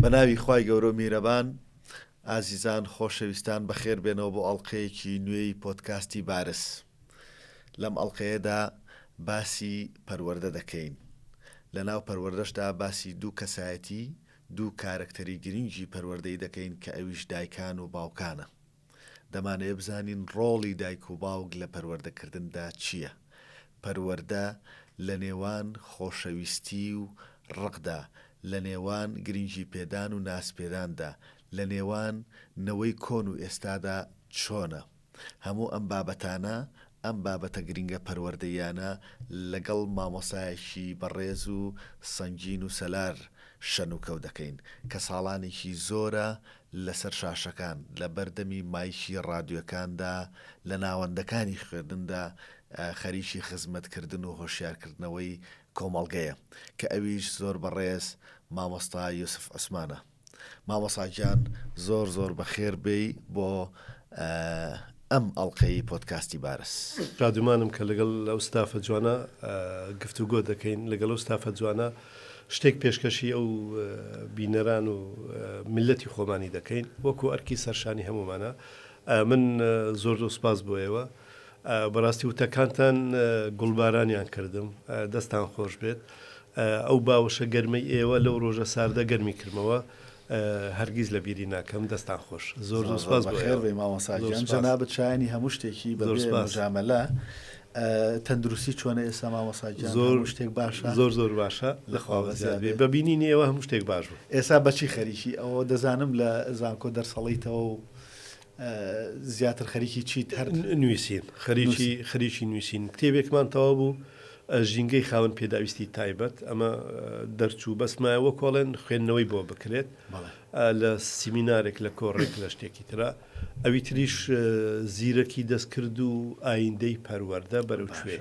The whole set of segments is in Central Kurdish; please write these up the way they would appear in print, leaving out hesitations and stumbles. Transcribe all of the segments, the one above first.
بە ناوی خوای گەورە و میرەبان ئازیزان خۆشەویستان بەخێر بێنەوە بۆ ئەڵقەیەکی نوێی پۆدکاستی بارس لەم ئەڵقەیەدا باسی پەروەردە دەکەین لە ناو پەروەردەشدا باسی دوو کەسایەتی دوو کارەکتەری گرنگی پەروەردەی دەکەین کە ئەویش دایکان و باوکانە دەمانەوێت بزانین ڕۆڵی دایک و باوک لە پەروەردەکردندا چییە؟ پەروەردە لە نێوان خۆشەویستی و ڕقدا، لە نێوان گرنگیپێدان و نازپێداندا، لە نێوان نەوەی کۆن و ئێستادا چۆنە؟ هەموو ئەم بابەتانە، ئەم بابەتە گرنگە پەروەردەییانە لەگەڵ مامۆستایەکی بەڕێز و سەنگین و سەلار شەنوکەو دەکەین کە ساڵانێکی زۆرە لەسەر شاشەکان، لە بەردەمی مایکی ڕادیۆکاندا، لە ناوەندەکانی خوێندندا خەریکی خزمەتکردن و هۆشیارکردنەوەی کۆمەڵگەیە، کە ئەویش زۆر بەڕێز مامۆستا یوسف عوسمانە. مامۆستا گیان زۆر زۆر بەخێر بێی بۆ ئەم ئەڵقەی پۆدکاستی بارس. شادومانم کە لەگەڵ ئەو ستافە جوانە گفتوگۆ دەکەین، لەگەڵ ئەو ستافە جوانە شتێک پێشکەشی ئەو بینەران و میللەتی خۆمانی دەکەین، وەکو ئەرکی سەرشانی هەموومانە. من زۆر زۆر سوپاس بۆ ئێوە. بەڕاستی وتەکانتان گوڵبارانیان کردم، دەستان خۆش بێت. ئەو باوەشە گەرمەی ئێوە لەو ڕۆژە ساردە گەرمی کردمەوە، هەرگیز لە بیری ناکەم. دەستان خۆش. زۆر زۆر سوپاس بۆ بەخێر بێی مامۆستا گیان. جەنابت شایەنی هەموو شتێکی بەبێ موجامەلە. تەندروستی چۆنە ئێستا مامۆستا گیان؟ هەموو شتێک باشە؟ زۆر زۆر باشە لە خوا بەزیاد بێ. بە بینینی ئێوە هەموو شتێک باش بوو. ئێستا بە چی خەریکی؟ ئەوە دەزانم لە زانکۆ دەرس ئەڵێیتەوە و زیاتر خەریکی چیت؟ هەر نووسین، خەریکی خەریکی نووسین. کتێبێکمان تەواو بوو، ژینگەی خاوەن پێداویستی تایبەت، ئەمە دەرچوو، بەس مایە وەک ئەڵێن خوێندنەوەی بۆ بکرێت لە سیمینارێک، لە کۆڕێک، لە شتێکی ترا. ئەوی تریش زیرەکی دەستکرد و ئایندەی پەروەردە بەرەو کوێ؟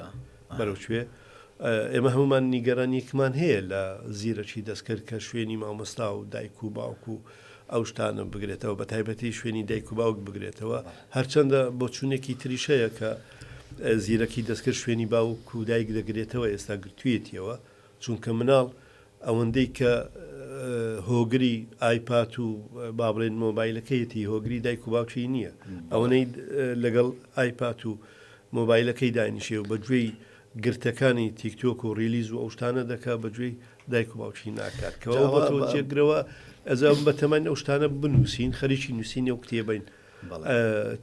بەرەو کوێ؟ ئێمە هەموومان نیگەرانیەکمان هەیە لە زیرەکی دەستکرد کە شوێنی مامۆستا و دایک و باوک و ئەو شتانە بگرێتەوە، بە تایبەتی شوێنی دایک و باوک بگرێتەوە. هەرچەندە بۆچوونێکی تریش هەیە کە زیرەکی دەستکرد شوێنی باوک و دایک دەگرێتەوە، ئێستا گرتوویەتیەوە، چونکە مناڵ ئەوەندەی کە هۆگری ئایپات و با بڵێن مۆبایلەکەیەتی هۆگری دایک و باوکی نییە، ئەوەنەی لەگەڵ ئایپات و مۆبایلەکەی دانیشێ و بە گوێی گرتەکانی تیکتۆک و ڕیلیز و ئەو شتانە دەکا بە گوێی دایک و باوکی ناکات کە ئەوە بۆتەوە جێگرەوە ئەزا بەتەماین ئەو شتانە بنووسین خەریکی نووسینی ئەو کتێبین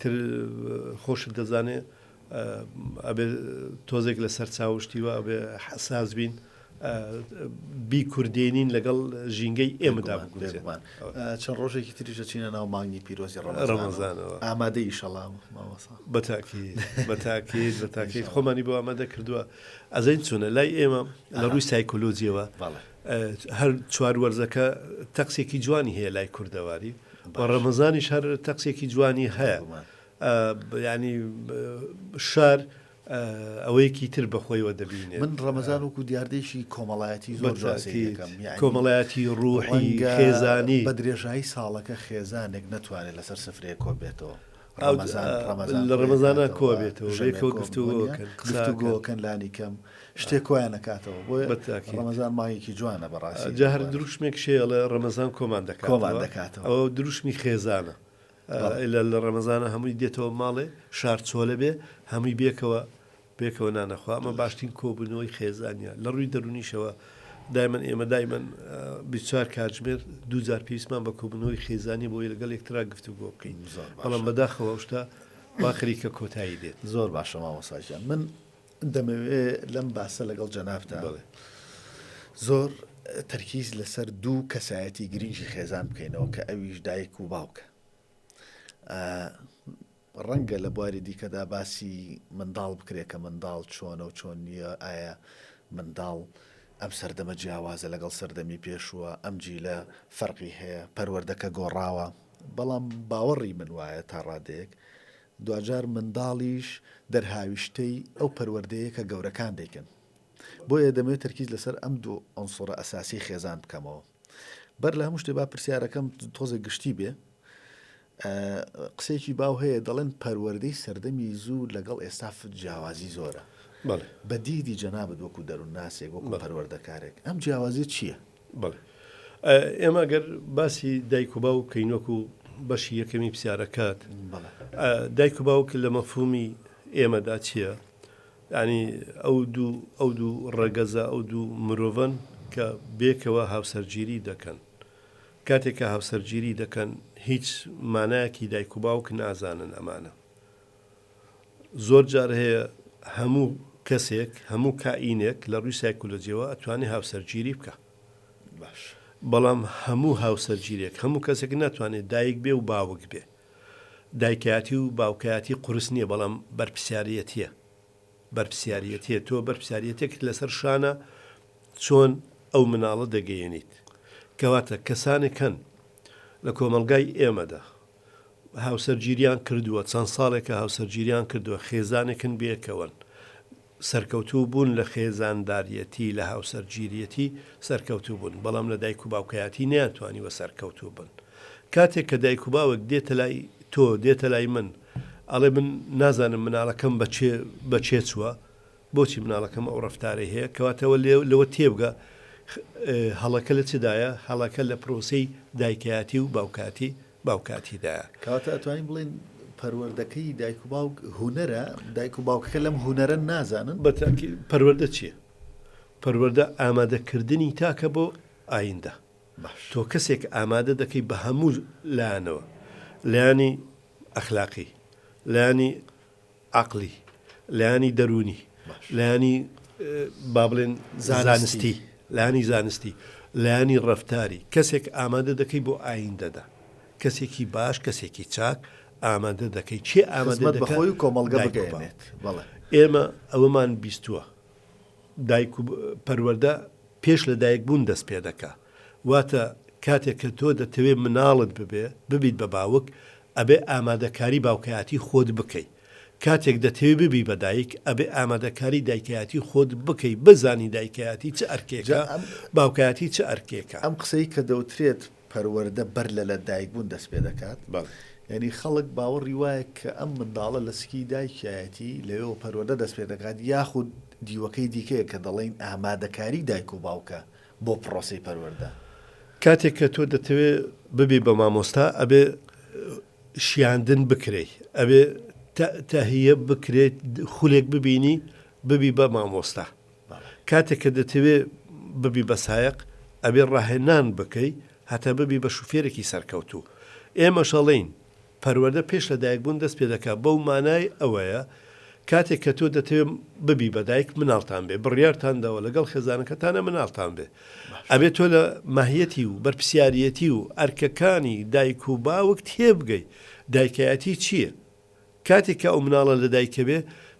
تر خۆشت دەزانێ ئەبێ تۆزێک لە سەرچاوە شتی وا ئەبێ حەساس بین بیکوردێنین لەگەڵ ژینگەی ئێمەدا بگونجێت. چەند ڕۆژێکی تریش دەچینە ناو مانگی پیرۆزی ڕەمەزانەوە ئامادەی ئیشەڵا مامۆستا؟ بەتاکید بەتاکید بەتاکید خۆمانی بۆ ئامادە کردووە ئەزین چۆنە لای ئێمە لە ڕووی سایکۆلۆجیەوە هەر چوار وەرزەکە تەقسێکی جوانی هەیە لای کوردەواری و ڕەمەزانیش هەر تەقسێکی جوانی هەیە یانی شار ئەوەیەکی تر بە خۆیەوە دەبینێت. من ڕەمەزان وەکو دیاردەیەکی کۆمەڵایەتی زۆر جوان سەیری دەکەم. یانی کۆمەڵایەتی، ڕوحی، ڕەنگە خێزانی. بە درێژایی ساڵەکە خێزانێک نەتوانێت لەسەر سفرەیەک کۆ بێتەوە. ڕەمەزان ڕەمەزان لە ڕەمەزانا کۆ بێتەوە، ژەمێک پێکەوە کۆ گفتوگۆ بوون، کەن، قسە گفتوگۆ کەن لانی کەم شتێک کۆیان ئەکاتەوە. بۆیە بە تاکید. ڕەمەزان مانگێکی جوانە بەڕاستی جا هەر دروشمێکش هەیە ئەڵێ ڕەمەزان کۆمان دەکاتەوە. کۆمان دەکاتەوە. ئەوە دروشمی خێزانە. ئیلا لە ڕەمەزانا هەمووی دێتەوە ماڵێ شار چۆلە بێ هەمووی بێکەوە بێکەوە نان ئەخوا ئەمە باشترین کۆبوونەوەی خێزانە لە ڕووی دەروونیشەوە دایمەن ئێمە دایمەن 24 کاتژمێر دوو جار پێویستمان بە کۆبوونەوەی خێزانی بۆی لەگەڵ یەکترا گفتوگۆ بکەین بەڵام بەداخەوە ئەو شتە وا خەریکە کۆتایی دێت. زۆر باشە مامۆستا گیان من دەمەوێ لەم باسە لەگەڵ جەنابتا زۆر تەرکیز لەسەر دوو کەسایەتی گرنگی خێزان بکەینەوە کە ئەویش دایک و باوکە. ڕەنگە لە بواری دیکەدا باسی منداڵ بکرێت کە منداڵ چۆنە و چۆن نییە، ئایا منداڵ ئەم سەردەمە جیاوازە لەگەڵ سەردەمی پێشووە، ئەم جیلە فەرقی هەیە، پەروەردەکە گۆڕاوە، بەڵام باوەڕی من وایە تا ڕادەیەک دواجار منداڵیش دەرهاویشتەی ئەو پەروەردەیە کە گەورەکان دەیکەن. بۆیە دەمەوێت تەرکیز لەسەر ئەم دوو عونسوڕە ئەساسیەی خێزان بکەمەوە. بەر لە هەموو شتێ با پرسیارەکەم تۆزێک گشتی بێ. قسەیەکی باو هەیە دەڵێن پەروەردەی سەردەمی زوو لەگەڵ ئێستا جیاوازی زۆرە. بەڵێ. بە دیدی جەنابت وەکو دەروونناسێک، وەکو پەروەردەکارێک ئەم جیاوازیە چییە؟ بەڵێ. ئێمە گەر باسی دایک و باوک بکەین وەکو بەشی یەکەمی پرسیارەکەت، دایک و باوک لە مەفهومی ئێمەدا چییە؟ یانی ئەو دوو ئەو دوو ڕەگەزە ئەو دوو مرۆڤەن کە بێکەوە هاوسەرگیری دەکەن. کاتێک کە هاوسەرگیری دەکەن هیچ مانایەکی دایک و باوک نازانن ئەمانە. زۆر جار هەیە هەموو کەسێک هەموو کائینێک لە ڕووی سایکۆلۆجیەوە ئەتوانێ هاوسەرگیری بکا. باش. بەڵام هەموو هاوسەرگیرێک هەموو کەسێک ناتوانێت دایک بێ و باوک بێ. دایکایەتی و باوکایەتی قورس نییە بەڵام بەرپسیاریەتیە بەرپسیاریەتیە تۆ بەرپسیاریەتێکت لەسەر شانە چۆن ئەو مناڵە دەگەیەنیت کەواتە کەسانێک هەن لە کۆمەڵگای ئێمەدا هاوسەرگیریان کردووە چەند ساڵێکە هاوسەرگیریان کردووە خێزانێکن بێکەوەن سەرکەوتوو بوون لە خێزانداریەتی، لە هاوسەرگیریەتی سەرکەوتوو بوون، بەڵام لە دایک و باوکایەتی نەیانتوانیوە سەرکەوتوو بن. کاتێک کە دایک و باوک دێتە لای تۆ، دێتە لای من، ئەڵێ من نازانم مناڵەکەم بە کێ بە کێ چووە، بۆچی مناڵەکەم ئەو ڕەفتارەی هەیە، کەواتە لەوە تێبگە هەڵەکە لە چدایە، هەڵەکە لە پرۆسەی دایکایەتی و باوکایەتی باوکاتیدایە. کەواتە ئەتوانین بڵێین پەروەردەکەی دایک و باوک هونەرە، دایک و باوکەکە لەم هونەرە نازانن؟ بە تاکید پەروەردە چییە؟ پەروەردە ئامادەکردنی تاکە بۆ ئایندە. باش. تۆ کەسێک ئامادە دەکەی بە هەموو لایەنەوە، لایەنی ئەخلاقی، لایەنی عەقڵی، لایەنی دەروونی، لایەنی با بڵێن زانستی، لایەنی زانستی، لایەنی ڕەفتاری، کەسێک ئامادە دەکەی بۆ ئایندەدا، کەسێکی باش، کەسێکی چاک ئامادە دەکەی، کێ ئامادە دەکات؟ خزمەت بە خۆی و کۆمەڵگە بگەیەنێت. بەڵێ. ئێمە ئەوەمان بیستووە، دایک و پەروەردە پێش لە دایک بوون دەست پێ دەکا واتە کاتێک کە تۆ دەتەوێ مناڵت ببێ ببیت بە باوک ئەبێ ئامادەکاری باوکایەتی خۆت بکەی کاتێک دەتەوێ ببی بە دایک ئەبێ ئامادەکاری دایکایەتی خۆت بکەی بزانی دایکایەتی چ ئەرکێکە باوکایەتی چ ئەرکێکە. ئەم قسەی کە دەوترێت پەروەردە بەر لە لە دایک بوون دەست پێ دەکات یانی خەڵک باوەڕی وایە کە ئەم منداڵە لە سکی دایکیایەتی لەوێوە پەروەردە دەست پێ دەکات یاخود دیوەکەی دیکەیە کە دەڵێین ئامادەکاری دایک و باوکە بۆ پڕۆسەی پەروەردە. کاتێک کە تۆ دەتەوێ ببی بە مامۆستا ئەبێ شیاندن بکرێی ئەبێ تەهیە بکرێت خولێک ببینی ببی بە مامۆستا کاتێک کە دەتەوێ ببی بە سایەق ئەبێ ڕاهێنان بکەی هەتا ببی بە شوفێرێکی سەرکەوتوو. ئێمەش ئەڵێین پەروەردە پێش لە دایک بوون دەست پێ دەکا بەو مانای ئەوەیە کاتێک کە تۆ دەتەوێ ببی بە دایک مناڵتان بێ بڕیارتان داوە لەگەڵ خێزانەکەتانە مناڵتان بێ ئەبێ تۆ لە ماهیەتی و بەرپسیاریەتی و ئەرکەکانی دایک و باوک تێبگەی دایکایەتی چییە کاتێک کە ئەو مناڵە لە دایکەبێ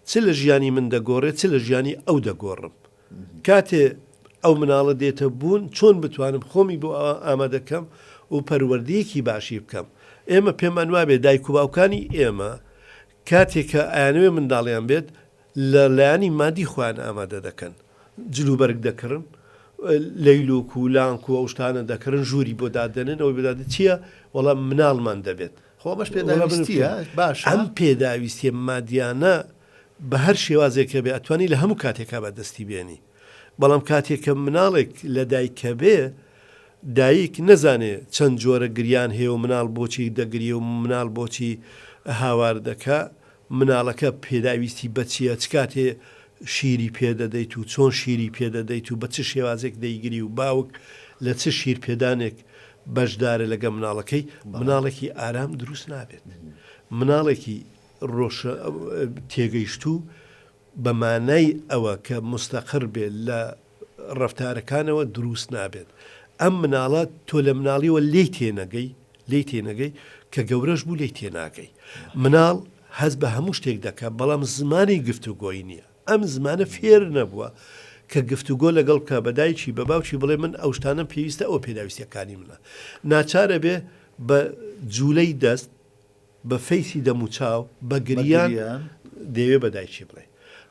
چ لە ژیانی من دەگۆڕێ چ لە ژیانی ئەو دەگۆڕم. کاتێ ئەو مناڵە دێتە بوون چۆن بتوانم خۆمی بۆ ئامادە کەم و پەروەردەیەکی باشی بکەم. ئێمە پێمان وابێ دایک و باوکانی ئێمە کاتێ کە ئەیانەوێ منداڵیان بێت لە لایەنی مادی خۆیان ئامادە دەکەن. جل و بەرگ دەکڕن، لەیلوک و لانک و ئەو شتانە دەکڕن، ژووری بۆ دادەنێن، ئەوەی بۆ دادەنێن چییە؟ وەڵا مناڵمان دەبێت. خۆ ئەمەش پێداویستییە، باشە. ئەم پێداویستییە مادیانە بە هەر شێوازێک هەبێ ئەتوانی لە هەموو کاتێکا بە دەستی بێنی. بەڵام کاتێک کە مناڵێک لە دایکەبێ، دایک نەزانێ چەند جۆرە گریان هەیە و مناڵ بۆچی دەگریێ و مناڵ بۆچی هاوار دەکا، مناڵەکە پێداویستی بە چییە، چ کاتێ شیری پێ دەدەیت و چۆن شیری پێ دەدەیت و بە چ شێوازێک دەیگری و باوک لە چ شیرپێدانێک بەشدارە لەگە مناڵەکەی، مناڵێکی ئارام دروست نابێت. مناڵێکی ڕۆشە تێگەیشتوو بە مانای ئەوە کە موستەقر بێت لە ڕەفتارەکانەوە دروست نابێت. ئەم مناڵە تۆ لە مناڵیەوە لێی تێنەگەی، لێی تێنەگەی، کە گەورەش بوو لێی تێناگەی. مناڵ هەست بە هەموو شتێک دەکات، بەڵام زمانی گفتوگۆی نییە. ئەم زمانە فێر نەبووە کە گفتوگۆ لەگەڵ بکا، بە دایکی، بە باوکی بڵێ من ئەو شتانەم پێویستە، ئەوە پێداویستییەکانی منە. ناچارە بێ بە جوولەی دەست، بە فەیسی دەموچاو، بە گریان دەیەوێ بە دایکی بڵێ.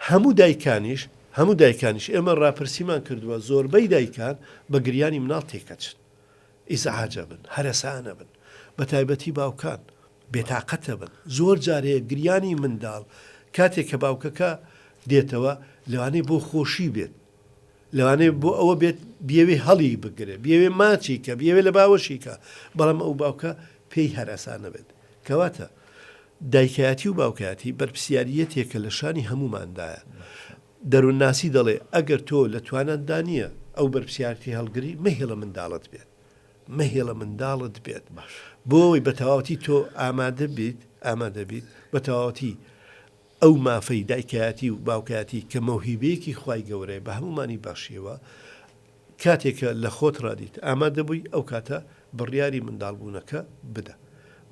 هەموو دایکانیش، هەموو دایکانیش، ئێمە ڕاپرسیمان کردووە، زۆربەی دایکان بە گریانی مناڵ تێکەچن. ئیزعاج ئەبن، هەرەسان ئەبن. بە تایبەتی باوکان، بێتاقەت ئەبن. زۆر جار هەیە گریانی منداڵ کاتێک کە باوکەکە دێتەوە، لەوانەیە بۆ خۆشی بێت. لەوانەیە بۆ ئەوە بێت بیەوێ هەڵی بگرێ، بیەوێ ماچی کە، بیەوێ لە باوەشی کە، بەڵام ئەو باوکە پێی هەرەسان نەبێت. کەواتە دایکایەتی و باوکایەتی بەرپسیارییەتێکە لە شانی هەمووماندایە. دەروونناسی دەڵێ ئەگەر تۆ لە تواناتدا نییە ئەو بەرپسیارێتی هەڵگری، مەهێڵە منداڵت بێت. مەهێڵە منداڵت بێت. بۆ ئەوەی بە تەواوەتی تۆ ئامادە بیت، ئامادە بیت بە تەواوەتی ئەو مافەی دایکایەتی و باوکایەتی کە مەوهیبەیەکی خوای گەورەیە بە هەموومانی بەخشیوە، کاتێک کە لە خۆت ڕادیت ئامادە بووی ئەو کاتە بڕیاری منداڵبوونەکە بدە.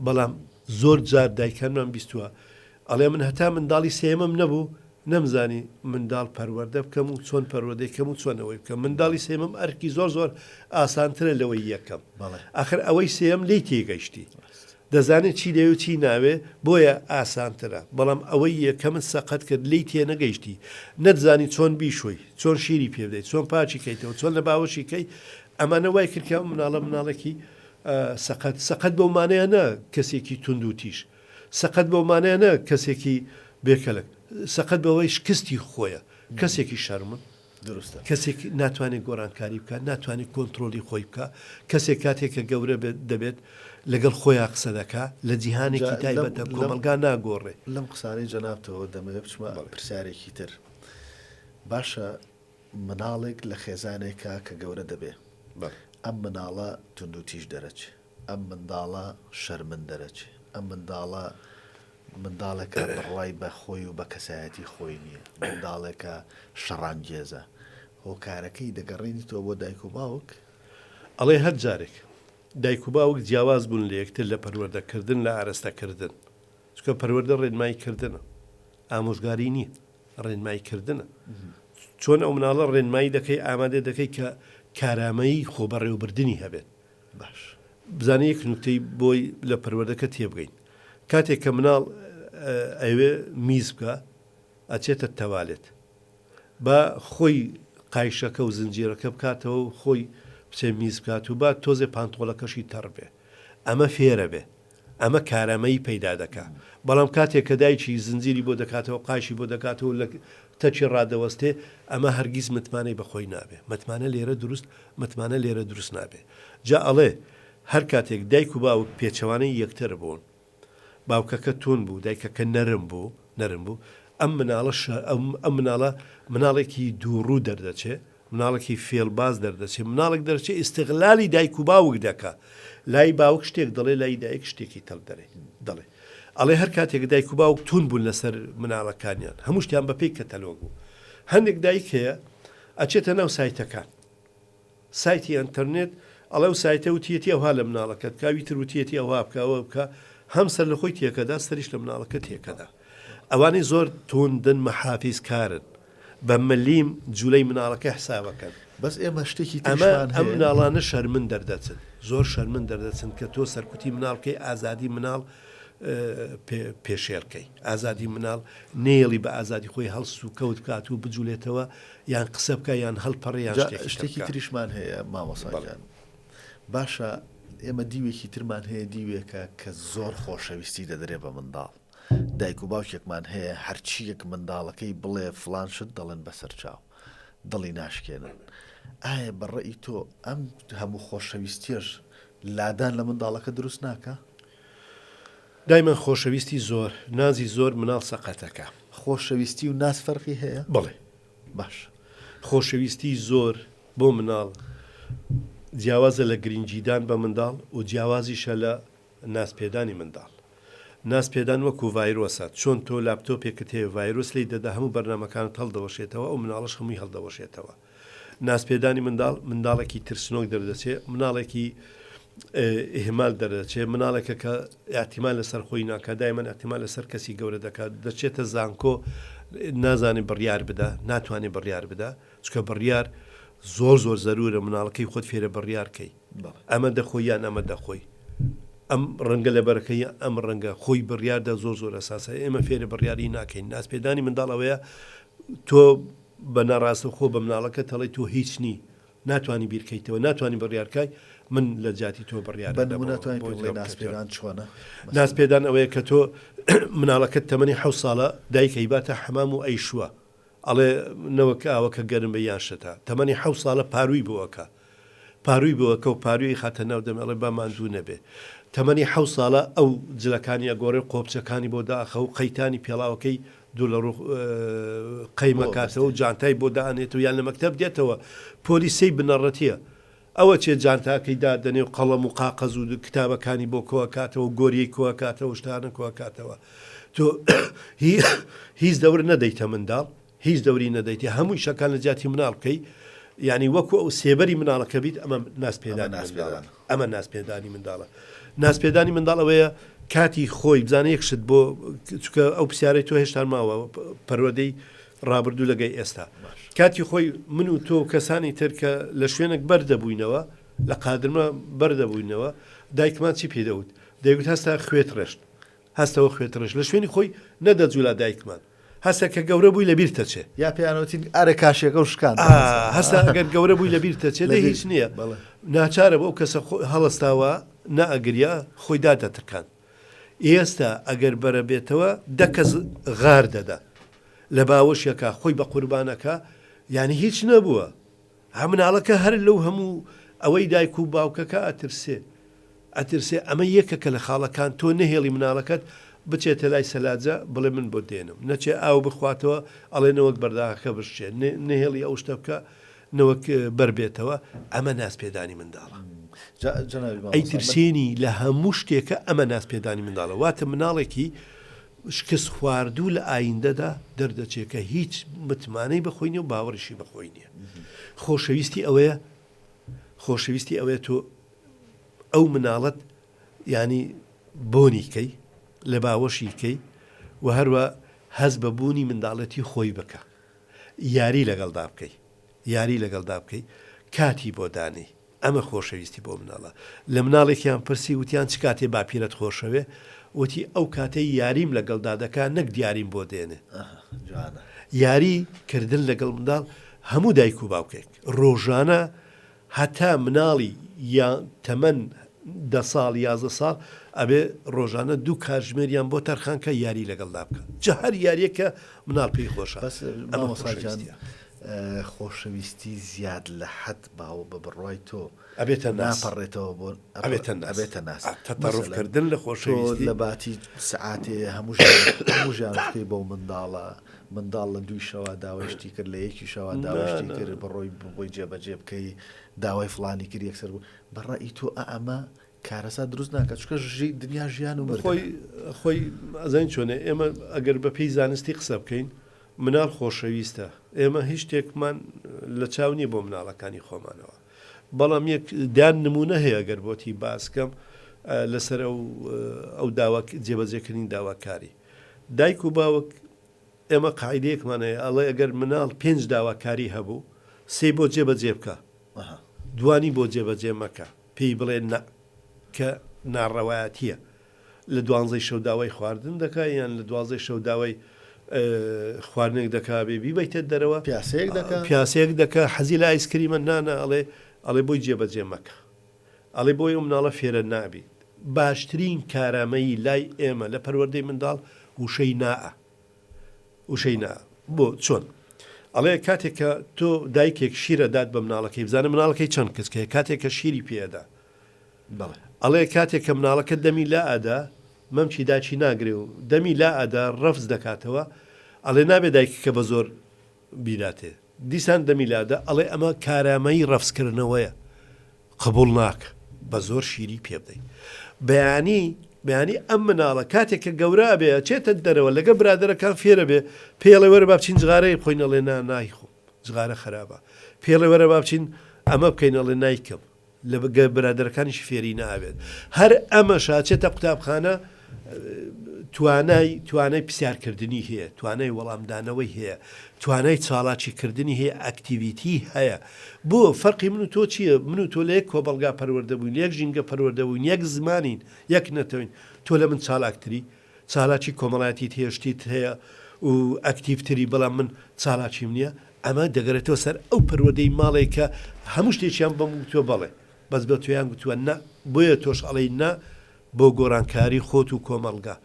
بەڵام زۆر جار دایکانمان بیستووە ئەڵێ من هەتا منداڵی سێیەمم نەبوو نەمزانی منداڵ پەروەردە بکەم و چۆن پەروەردەی کەم و چۆن ئەوەی بکەم منداڵی سێیەمم ئەرکی زۆر زۆر ئاسانترە لەوەی یەکەم. ئاخر ئەوەی سێیەم لێی تێگەیشتی. دەزانێ چی دەوێ و چی ناوێ بۆیە ئاسانترە بەڵام ئەوەی یەکەمت سەقەت کرد لێی تێنەگەیشتی نەتزانی چۆن بیشۆی چۆن شیری پێ بدەی چۆن پاکی کەیتەوە چۆن لە باوەشی کەی ئەمانە وای کرد کە ئەم مناڵە مناڵێکی سەقەت سەقەت بەو مانەیە نا کەسێکی توند و تیژ سەقەت بەو مانەیە نا کەسێکی بێکەلک سەقەت بەوەی شکستی خۆیە کەسێکی شەرمن دروستە. کەسێک ناتوانێت گۆڕانکاری بکات، ناتوانێت کۆنترۆڵی خۆی بکات، کەسێک کاتێک کە گەورە دەبێت لەگەڵ خۆیا قسە دەکات، لە جیهانێکی تایبەتە، کۆمەڵگا ناگۆڕێ. لەم قسانەی جەنابتەوە دەمەوێت بچمە پرسیارێکی تر، باشە مناڵێک لە خێزانێکا کە گەورە دەبێ، ئەم مناڵە توندوتیژ دەرەچێ، ئەم منداڵە شەرمن دەرەچێ، ئەم منداڵە منداڵێکە بڕوای بە خۆی و بە کەسایەتی خۆی نییە، منداڵێکە شەڕانگێزە، هۆکارەکەی دەگەڕێنیتەوە بۆ دایک و باوک؟ ئەڵێ هەر جارێک دایک و باوک جیاواز بوون لە یەکتر لە پەروەردە کردن لە ئارەستە کردن، چونکە پەروەردە ڕێنمایی کردنە، ئامۆژگاری نییە، ڕێنمایی کردنە. چۆن ئەو مناڵە ڕێنمایی دەکەی ئامادە دەکەی کە کارامەیی خۆبەڕێوەبردنی هەبێت. باش. بزانە یەک نوکتەی بۆی لە پەروەردەکە تێبگەین. کاتێک کە مناڵ ئەیەوێ میز بکا ئەچێتە تەوالێت. با خۆی قایشەکە و زنجیرەکە بکاتەوە و خۆی بچێ میز بکات و با تۆزێ پانتۆڵەکەشی تەڕ بێ. ئەمە فێرە بێ. ئەمە کارامەیی پەیدا دەکا. بەڵام کاتێک کە دایکی زنجیری بۆ دەکاتەوە، قایشی بۆ دەکاتەوە و لە تەکی ڕادەوەستێ، ئەمە هەرگیز متمانەی بە خۆی نابێ. متمانە لێرە دروست متمانە لێرە دروست نابێ. جا ئەڵێ هەر کاتێک دایک و باوک پێچەوانەی یەکتر بوون، باوکەکە توند بوو، دایکەکە نەرم بوو، نەرم بوو، ئەم مناڵە شە ئەم ئەم مناڵە مناڵێکی دووڕوو دەردەچێ، مناڵێکی فێڵباز دەردەچێ، مناڵێک دەرچێ ئیستغلالی دایک و باوک دەکا، لای باوک شتێک دەڵێ لای دایک شتێکی تر دەرێ دەڵێ. ئەڵێ هەر کاتێک دایک و باوک توند بوون لەسەر مناڵەکانیان، هەموو شتیان بەپێی کەتەلۆگ بوو. هەندێک دایک هەیە ئەچێتە ناو سایتەکان، سایتی ئەنتەرنێت، ئەڵێ ئەو سایتە وتیەتی ئەوها لە مناڵەکەت بکە، ئەوی تر وتیەتی ئەوها بکە، ئەوە بکە، هەم سەر لە خۆی تێکەدا، سەریش لە مناڵەکە تێکەدا. ئەوانەی زۆر توندن مەحافیزکارن، بە ملیم جولەی مناڵەکە حسابەکەن. بەس ئێمە شتێکی ئەمە تریشمان ئەم هەیە. مناڵانە شەرمن دەردەچن، زۆر شەرمن دەردەچن کە تۆ سەرکوتی مناڵ بکەی، ئازادی مناڵ پێ پێشێل کەی، ئازادی مناڵ نەیەڵی بە ئازادی خۆی هەڵس و کەوت بکات و بجولێتەوە یان قسە بکا یان هەڵپەڕێ یان جا شتێکی تر شتێکی بکا. تریشمان هەیە مامۆستا بەڵێ. گیان، باشە ئێمە دیوێکی ترمان هەیە دیوێکە کە زۆر خۆشەویستی دەدرێ بە منداڵ، دایک و باوکێکمان هەیە هەرچیەک منداڵەکەی بڵێ فڵان شت دەڵێن بەسەرچاو دڵی ناشکێنن ئایا بە ڕەئی تۆ ئەم هەموو خۆشەویستیەش لادان لە منداڵەکە دروست ناکا؟ دایمەن خۆشەویستی زۆر نازی زۆر مناڵ سەقەتەکە. خۆشەویستی و ناز فەرقی هەیە؟ بەڵێ. باشە. خۆشەویستی زۆر بۆ مناڵ جیاوازە لە گرنگیدان بە منداڵ و جیاوازیشە لە ناز پێدانی منداڵ. ناز پێدان وەکو ڤایرۆسە، چۆن تۆ لاپتۆپێکت هەیە ڤایرۆس لێی دەدا هەموو بەرنامەکانت هەڵدەوەشێتەوە ئەو مناڵەش هەمووی هەڵدەوەشێتەوە. ناز پێدانی منداڵ، منداڵێکی ترسنۆک دەردەچێ، مناڵێکی ئیهمال دەردەچێ، مناڵێکە کە ئیعتیماد لەسەر خۆی ناکا، دایمەن ئیعتیماد لەسەر کەسی گەورە دەکات، دەچێتە زانکۆ نازانێ بڕیار بدا، ناتوانێ بڕیار بدا، چونکە بڕیار زۆر زۆر زەرورە مناڵەکەی خۆت فێرە بڕیار کەی. ئەمە دەخۆی یان ئەمە دەخۆی ئەم ڕەنگە لەبەرەکەی یان ئەم ڕەنگە خۆی بڕیاردا زۆر زۆر ئەساسە ئێمە فێرە بڕیاری ناکەین ناز پێدانی منداڵ ئەوەیە تۆ بە ناڕاستەوخۆ بە مناڵەکە تەڵی تۆ هیچ نی ناتوانانی بیرکەیتەوە ناتوانانی بڕیارکای من لە جیاتی تۆ بڕیار بە نمونە توانین پێ بڵێ ناز پێدان چۆنە؟ ناز پێدان ئەوەیە کە تۆ مناڵەکەت تەمەنی حەو ساڵە دایک ئەیباتە حەمام و ئەیشوە. ئەڵێ نەوەک ئاوەکە گەرم بێ یان شتە. تەمەنی حەوت ساڵە پارووی بۆ ئەکا. پارووی بۆ ئەکا و پارووی ئەیخاتە ناو دەمی ئەڵێ با ماندوو نەبێ. تەمەنی حەوت ساڵە ئەو جلەکانی ئەگۆڕێ و قۆپچەکانی بۆ دائەخا و قەیتانی پێڵاوەکەی دوور لە ڕوو قەیم ئەکاتەوە و جانتای بۆ دائەنێتەوە یان لە مەکتەب دێتەوە پۆلی سێی بنەڕەتییە ئەوە چێ جانتاکەی دادەنێ و قەڵەم و قاقەز و کتابەکانی بۆ کۆ ئەکاتەوە و گۆریەی کۆ ئەکاتەوە و شتانە کۆ ئەکاتەوە تۆ هیچ دەور نەدەیتە منداڵ هیچ دەوری نەدەیتێ هەموو ئیشەکان لە جیاتی مناڵ بکەی یعنی وەکو ئەو سێبەری مناڵەکە بیت ئەمە ناس پێدانی منداڵە ئەمە ناس پێدانی منداڵە ناس پێدانی منداڵ ئەوەیە کاتی خۆی بزانە یەک شت بۆ چکە ئەو پرسیارەی تۆ هێشتان ماوە پەروەردەی ڕابردوو لەگەی ئێستا کاتی خۆی من و تۆ و کەسانی تر کە لە شوێنێک بەردەبووینەوە لە قادرمە بەردەبووینەوە دایکمان چی پێ دەوت دەیگوت هەستا خوێت ڕێشت هەستەوە خوێت ڕێشت لە شوێنی خۆی نەدەجولا دایکمان هەستە کە گەورە بووی لە بیرتە چێ. یا پێیان وتین ئارێ کاشیەکەو شکاند. ئا هەستە ئەگەر گەورە بووی لە بیرتە چێ دەی هیچ نییە ناچارە بۆ ئەو کەسە هەڵەستاوە نەئەگریا خۆی دادەترکاند ئێستا ئەگەر بەرە بێتەوە دە کەس غار دەدا لە باوەشێکا خۆی بە قوربان ئەکا یانی هیچ نەبووە ها مناڵەکە هەر لەو هەموو ئەوەی دایک و باوکەکە ئەترسێ ئەترسێ ئەمە یەکەکە لە خاڵەکان تۆ نەهێڵی مناڵەکەت بچێتە لای سەلاجە بڵێ من بۆت دێنم نەچێ ئاو بخواتەوە ئەڵێ نەوەک بەرداغەکە بشچێ نەهێڵی ئەو شتە بکە نەوەک بەر بێتەوە ئەمە ناز پێدانی منداڵە ئەیترسێنی لە هەموو شتێکە ئەمە ناز پێدانی منداڵە واتە مناڵێکی شکست خواردوو لە ئایندەدا دەردەچێت کە هیچ متمانەی بەخۆی نیە و باوەڕیشی بەخۆی نیە خۆشەویستی ئەوەیە خۆشەویستی ئەوەیە تۆ ئەو مناڵەت یانی بۆنی کەی لە باوەشی کەی و هەروە هەست بە بوونی منداڵێتی خۆی بکە یاری لەگەڵدا بکەی یاری لەگەڵدا بکەی کاتی بۆ دانێی ئەمە خۆشەویستی بۆ مناڵە لە مناڵێکیان پرسی وتیان چ کاتێ باپیرەت خۆشەوێ وتی ئەو کاتەی یاریم لەگەڵدا دەکا نەک دیاریم بۆ دێنێ یاری کردن لەگەڵ منداڵ هەموو دایک و باوکێک ڕۆژانە هەتا مناڵی یا تەمەن دە ساڵ 11 ساڵ ئەبێ ڕۆژانە دوو کاتژمێریان بۆ تەرخان کە یاری لەگەڵدا بکە جا هەر یاریەک کە مناڵ پێی خۆشە بەس ئەمە مامۆستا گیان خۆشەویستیە. خۆشەویستی زیاد لە حەد باو بە بڕوای تۆ ئەبێتە ناس ناپەڕێتەوە بۆ ئەبێتە ناس ئەبێتە ناس تەتەڕوف مەسەلەن کردن لە تۆ خۆشەویستی لە باتی سەعاتێ هەموو ژیانت هەموو ژیانت بکەی بەو منداڵە منداڵ لە دووی شەوا داوای شتی کرد لە یەکی شەوا داوای نا شتی نا کرد بڕۆی بۆی جێبەجێ بکەی داوای فڵانی کرد یەکسەر بوو بە ڕەئی تۆ ئا ئەمە کارەسات دروست ناکات چونکە ژی دنیا ژیان و مردنە. خۆی خۆی ئەزانی چۆنە ئێمە ئەگەر بە پێی زانستی قسە بکەین مناڵ خۆشەویستە ئێمە هیچ شتێکمان لە چاو نییە بۆ مناڵەکانی خۆمانەوە بەڵام یەک دان نمونە هەیە گەر بۆتی باسکەم لەسەر ئەو ئەو داوا جێبەجێکردنی داواکاری دایک و باوک ئێمە قاعیدەیەکمان هەیە ئەڵێ ئەگەر مناڵ پێنج داواکاری هەبوو سێی بۆ جێبەجێ بکە دوانی بۆ جێبەجێ مەکە پێی بڵێ نا کە ناڕەوایەتیە لە دوانزەی شەو داوای خواردن دەکا یان لە دوازدەی شەو داوای خواردنێک دەکا بێ بیبەیتە دەرەوە پیاسەیەک دەکا پیاسەیەک دەکا حەزی لە ئایسکریمە نا نا ئەڵێ ئەڵێ بۆی جێبەجێ مەکە ئەڵێ بۆی ئەو مناڵە فێرە نابیت باشترین کارامەیی لای ئێمە لە پەروەردەی منداڵ وشەی نا'ە وشەی نا بۆ چۆن؟ ئەڵێ کاتێک کە تۆ دایکێک شیر ئەدات بە مناڵەکەی بزانە مناڵەکەی چەند کچکەیە کاتێک کە شیری پێ ئەدا ئەڵێ کاتێک کە مناڵەکە دەمی لا ئەدا مەمکی داکی ناگرێ و دەمی لا ئەدا ڕەفز دەکاتەوە ئەڵێ نابێ دایکەکە بە زۆر بیداتێ دیسان دەمی لادا ئەڵێ ئەمە کارامەیی ڕەفزکردنەوەیە قبوڵ ناکە بە زۆر شیری پێ بدەی بەیانی بەیانی ئەم مناڵە کاتێک کە گەورە ئەبێ ئەچێتە دەرەوە لەگە برادەرەکان فێرە بێ پێڵێ وەرە با بچین جغارەیە بخۆین ئەڵێ نا نایخۆم جغارە خراپە پێڵێ وەرە با بچین ئەمە بکەین ئەڵێ نایکەم لە برادەرەکانیشی فێری نابێت هەر ئەمەش ئەچێتە قوتابخانە توانای توانای پرسیارکردنی هەیە، توانای وەڵامدانەوەی هەیە، توانای چاڵاکیکردنی هەیە، activity هەیە. بۆ؟ فەرقی من و تۆ چییە؟ من و تۆ لە یەک کۆمەڵگا پەروەردە بووین، لە یەک ژینگە پەروەردە بووین، یەک زمانین، یەک نەتەوەین. تۆ لە من چالاکتری، چالاکی کۆمەڵایەتیت هەیە، شتیت هەیە و ئەکتیڤتری، بەڵام من چالاکیم نییە. ئەمە دەگەرێتەوە سەر ئەو پەروەردەی ماڵێ کە هەموو شتێکیان بەم گوتووە بەڵێ، بەس بە تۆیان گوتووە نا، بۆیە تۆش ئەڵێی نا، بۆ گۆڕانکاری خۆت و کۆمەڵگا.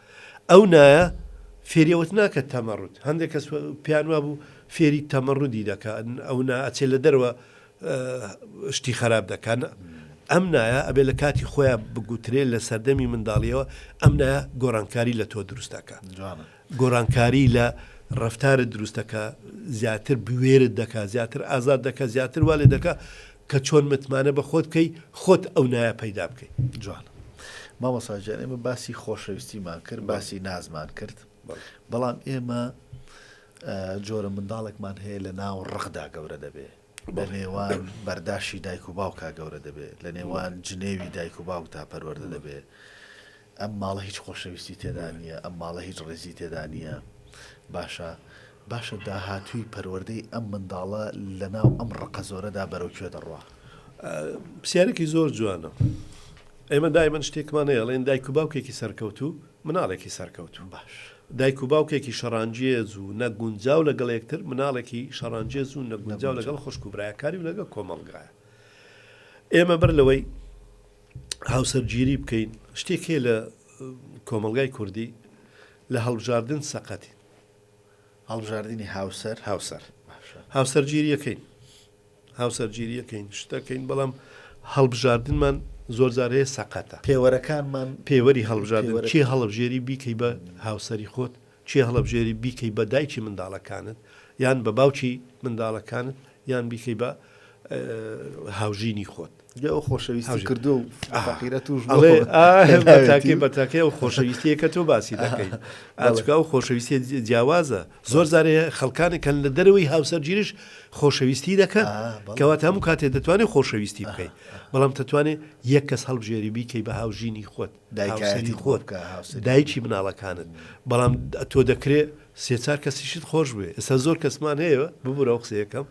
ئەو نایە فێری ئەوەت ناکات تەمەڕود. هەندێک کەس پێیان وابوو فێری تەمەڕودی دەکا ئەو نا ئەچێ لە دەرەوە شتی خەراپ دەکا نا ئەم نایە ئەبێ لە کاتی خۆیا بگوترێ لە سەردەمی منداڵیەوە ئەم نایە گۆڕانکاری لە تۆ دروست دەکا گۆڕانکاری لە ڕەفتارت دروست دەکا زیاتر بوێرت دەکا زیاتر ئازاد دەکا زیاتر وا لێ دەکا کە چۆن متمانە بە خۆت بکەی خۆت ئەو نایە پەیدا بکەی. جوانە مامۆستا گیان ئێمە باسی خۆشەویستیمان کرد باسی نازمان کرد بەڵام ئێمە جۆرە منداڵێکمان هەیە لە ناو ڕقدا گەورە دەبێ لە نێوان بەرداشی دایک و باوکا گەورە دەبێ لە نێوان جنێوی دایک و باوکدا پەروەردە دەبێ ئەم ماڵە هیچ خۆشەویستی تێدا نییە ئەم ماڵە هیچ ڕێزی تێدا نییە باشە باشە داهاتووی پەروەردەی ئەم منداڵە لە ناو ئەم ڕقە زۆرەدا بەرەو کوێ دەڕوا؟ پرسیارێکی زۆر جوانە. ئێمە دایمەن شتێکمان هەیە ئەڵێن دایک و باوکێکی سەرکەوتوو مناڵێکی سەرکەوتوو. باش. دایک و باوکێکی شەڕانگێز و نەگونجاو لەگەڵ یەکتر مناڵێکی شەڕانگێز و نەگونجاو لەگەڵ خوشک و برایەکانی و لەگەڵ کۆمەڵگایە. ئێمە بەر لەوەی هاوسەرگیری بکەین شتێک هەیە لە کۆمەڵگای کوردی لە هەڵبژاردن سەقەتین. هەڵبژاردنی هاوسەر؟ هاوسەر. باشە. هاوسەرگیریەکەین. هاوسەرگیریەکەین شتەکەین بەڵام هەڵبژاردنمان زۆر جار هەیە سەقەتە. پێوەرەکانمان. پێوەری هەڵبژاردن کێ هەڵەبژێری بیکەی بە هاوسەری خۆت، کێ هەڵەبژێری بیکەی بە دایکی منداڵەکانت یان بە باوکی منداڵەکانت یان بیکەی بە هاوژینی خۆت. جا ئەو خۆشەویستی کردووە و فەقیرە توش بووە. ئەڵێ بەتاکەی بەتاکەی ئەو خۆشەویستیە کە تۆ باسی دەکەی ئاچکە ئەو خۆشەویستیە جیاوازە زۆر جارێ خەڵکانێک کەن لە دەرەوەی هاوسەرگیریش خۆشەویستی دەکەن کەواتە هەموو کاتێ دەتوانێت خۆشەویستی بکەی بەڵام دەتوانێت یەک کەس هەڵبژێری بیکەی بە هاوژینی خۆت دایکایەتی خۆت دایکی مناڵەکانت بەڵام تۆ دەکرێت سێ چار کەسیشت خۆش بوێ ئێستا زۆر کەسمان هەیە ببورە ئەو قسەیەکەم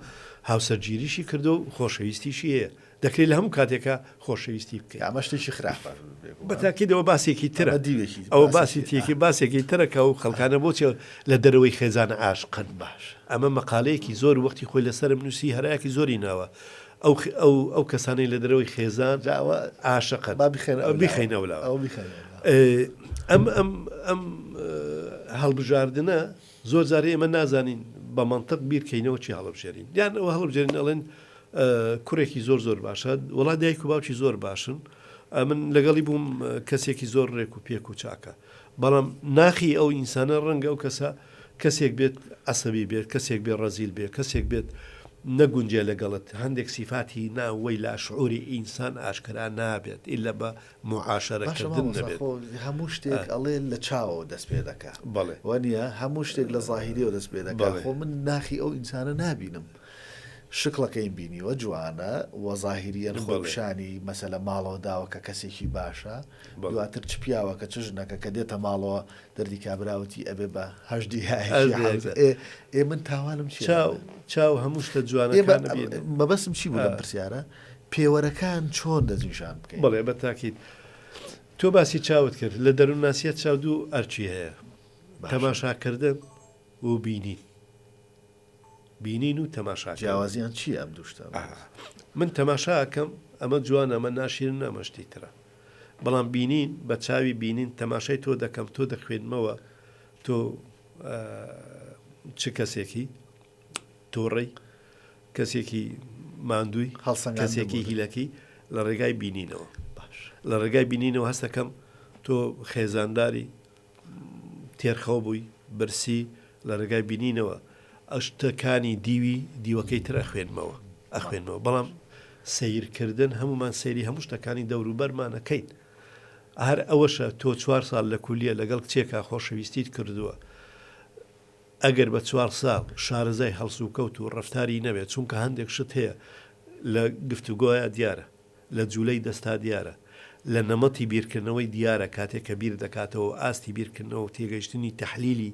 هاوسەرگیریشی کردو و خۆشەویستیشی هەیە دەکرێت لە هەموو کاتێکا خۆشەویستی بکەی. ئەمە شتێکی خراپە بێگومان. بە تاکید ئەوە باسێکی ترە. ئەمە دیوێکی ئەوە باسی تێکی باسێکی ترە کە ئەو خەڵکانە بۆچی لە دەرەوەی خێزان عاشقن. باشە. ئەمە مەقالەیەکی زۆر وەختی خۆی لەسەرم نووسی هەرایەکی زۆری ناوە. ئەو ئەو ئەو کەسانەی لە دەرەوەی خێزان جا ئەوە عاشقن. با بیخەینە ئەو لاوە. بیخەینە ئەو لاوە. ئەوە بیخەینە ئەو لاوە. ئەم ئەم ئەم هەڵبژاردنە زۆر جار ئێمە نازانین بە مەنتق بیر کەینەوە چی هەڵبژێرین. یان ئەوە هەڵبژێرین ئەڵێن کوڕێکی زۆر زۆر باشە وەڵا دایک و باوکی زۆر باشن ئەمن لەگەڵی بووم کەسێکی زۆر ڕێک و پێک و چاکە بەڵام ناخی ئەو ئینسانە ڕەنگە ئەو کەسە کەسێک بێت عەسەبی بێت کەسێک بێ ڕەزیل بێت کەسێک بێت نەگونجێ لەگەڵت هەندێک سیفاتی ناوەی لاشعوری ئینسان ئاشکرا نابێت ئیلا بە باشە موعاشەرەکردن مامۆستا نەبێت. خۆ هەموو شتێک ئەڵێ لە چاوەوە دەست پێ دەکا بەڵێ. وانیە هەموو شتێک لە زاهیریەوە دەست پێ دەکا بەڵێ. خۆ من ناخی ئەو ئینسانە نابینم شکڵەکەیم بینیوە جوانە وە زاهیریەن خۆی بەڵێ. پیشانی مەسەلە ماڵەوە داوە کە کەسێکی باشە بەڵێ. دواتر چ پیاوەکە چ ژنەکە کە دێتە ماڵەوە دەردی کابرا وتی ئەبێ بە هەژدی هایەکی هەژدی حەوت هەیەک. ئێ ئێ من تاوانم چیە چاو لەمە؟ چاو هەموو شتە ئێمە جوانەکان ئەبینێ. مەبەستم چی بوو لەم پرسیارە پێوەرەکان چۆن دەستنیشان بکەین؟ بەڵێ بە تاکید. تۆ باسی چاوت کرد، لە دەروونناسییە چاو دوو ئەرکی هەیە، باشە. تەماشاکردن و بینین. بینین و تەماشاکردن. جیاوازیان چییە ئەم دوو شتە؟ من تەماشا ئەکەم ئەمە جوانە، ئەمە ناشیرنە، ئەمە شتی ترە. بەڵام بینین بە چاوی بینین تەماشای تۆ دەکەم، تۆ دەخوێنمەوە تۆ چ کەسێکی، توڕەی، کەسێکی ماندووی، هەڵسەنگاندن کەسێکی بۆ دەکەی. هیلەکی لە ڕێگای بینینەوە. باش. لە ڕێگای بینینەوە هەست دەکەم تۆ خێزانداری، تێرخەو بووی، برسی، لە ڕێگای بینینەوە شتەکانی دیوی دیوەکەی تر ئەخوێنمەوە ئەخوێنمەوە بەڵام سەیرکردن هەمومان سەیری هەموو شتەکانی دەوروبەرمان ئەکەین هەر ئەوەشە تۆ چوار ساڵ لە کولیە لەگەڵ کچێکا خۆشەویستیت کردووە ئەگەر بە چوار ساڵ شارەزای هەڵسوکەوت و ڕەفتاری نەبێت چونکە هەندێک شت هەیە لە گفتوگۆیا دیارە لە جولەی دەستا دیارە، لە نەمەتی بیرکردنەوەی دیارە کاتێک کە بیر دەکاتەوە و ئاستی بیرکردنەوە و تێگەیشتنی تەحلیلی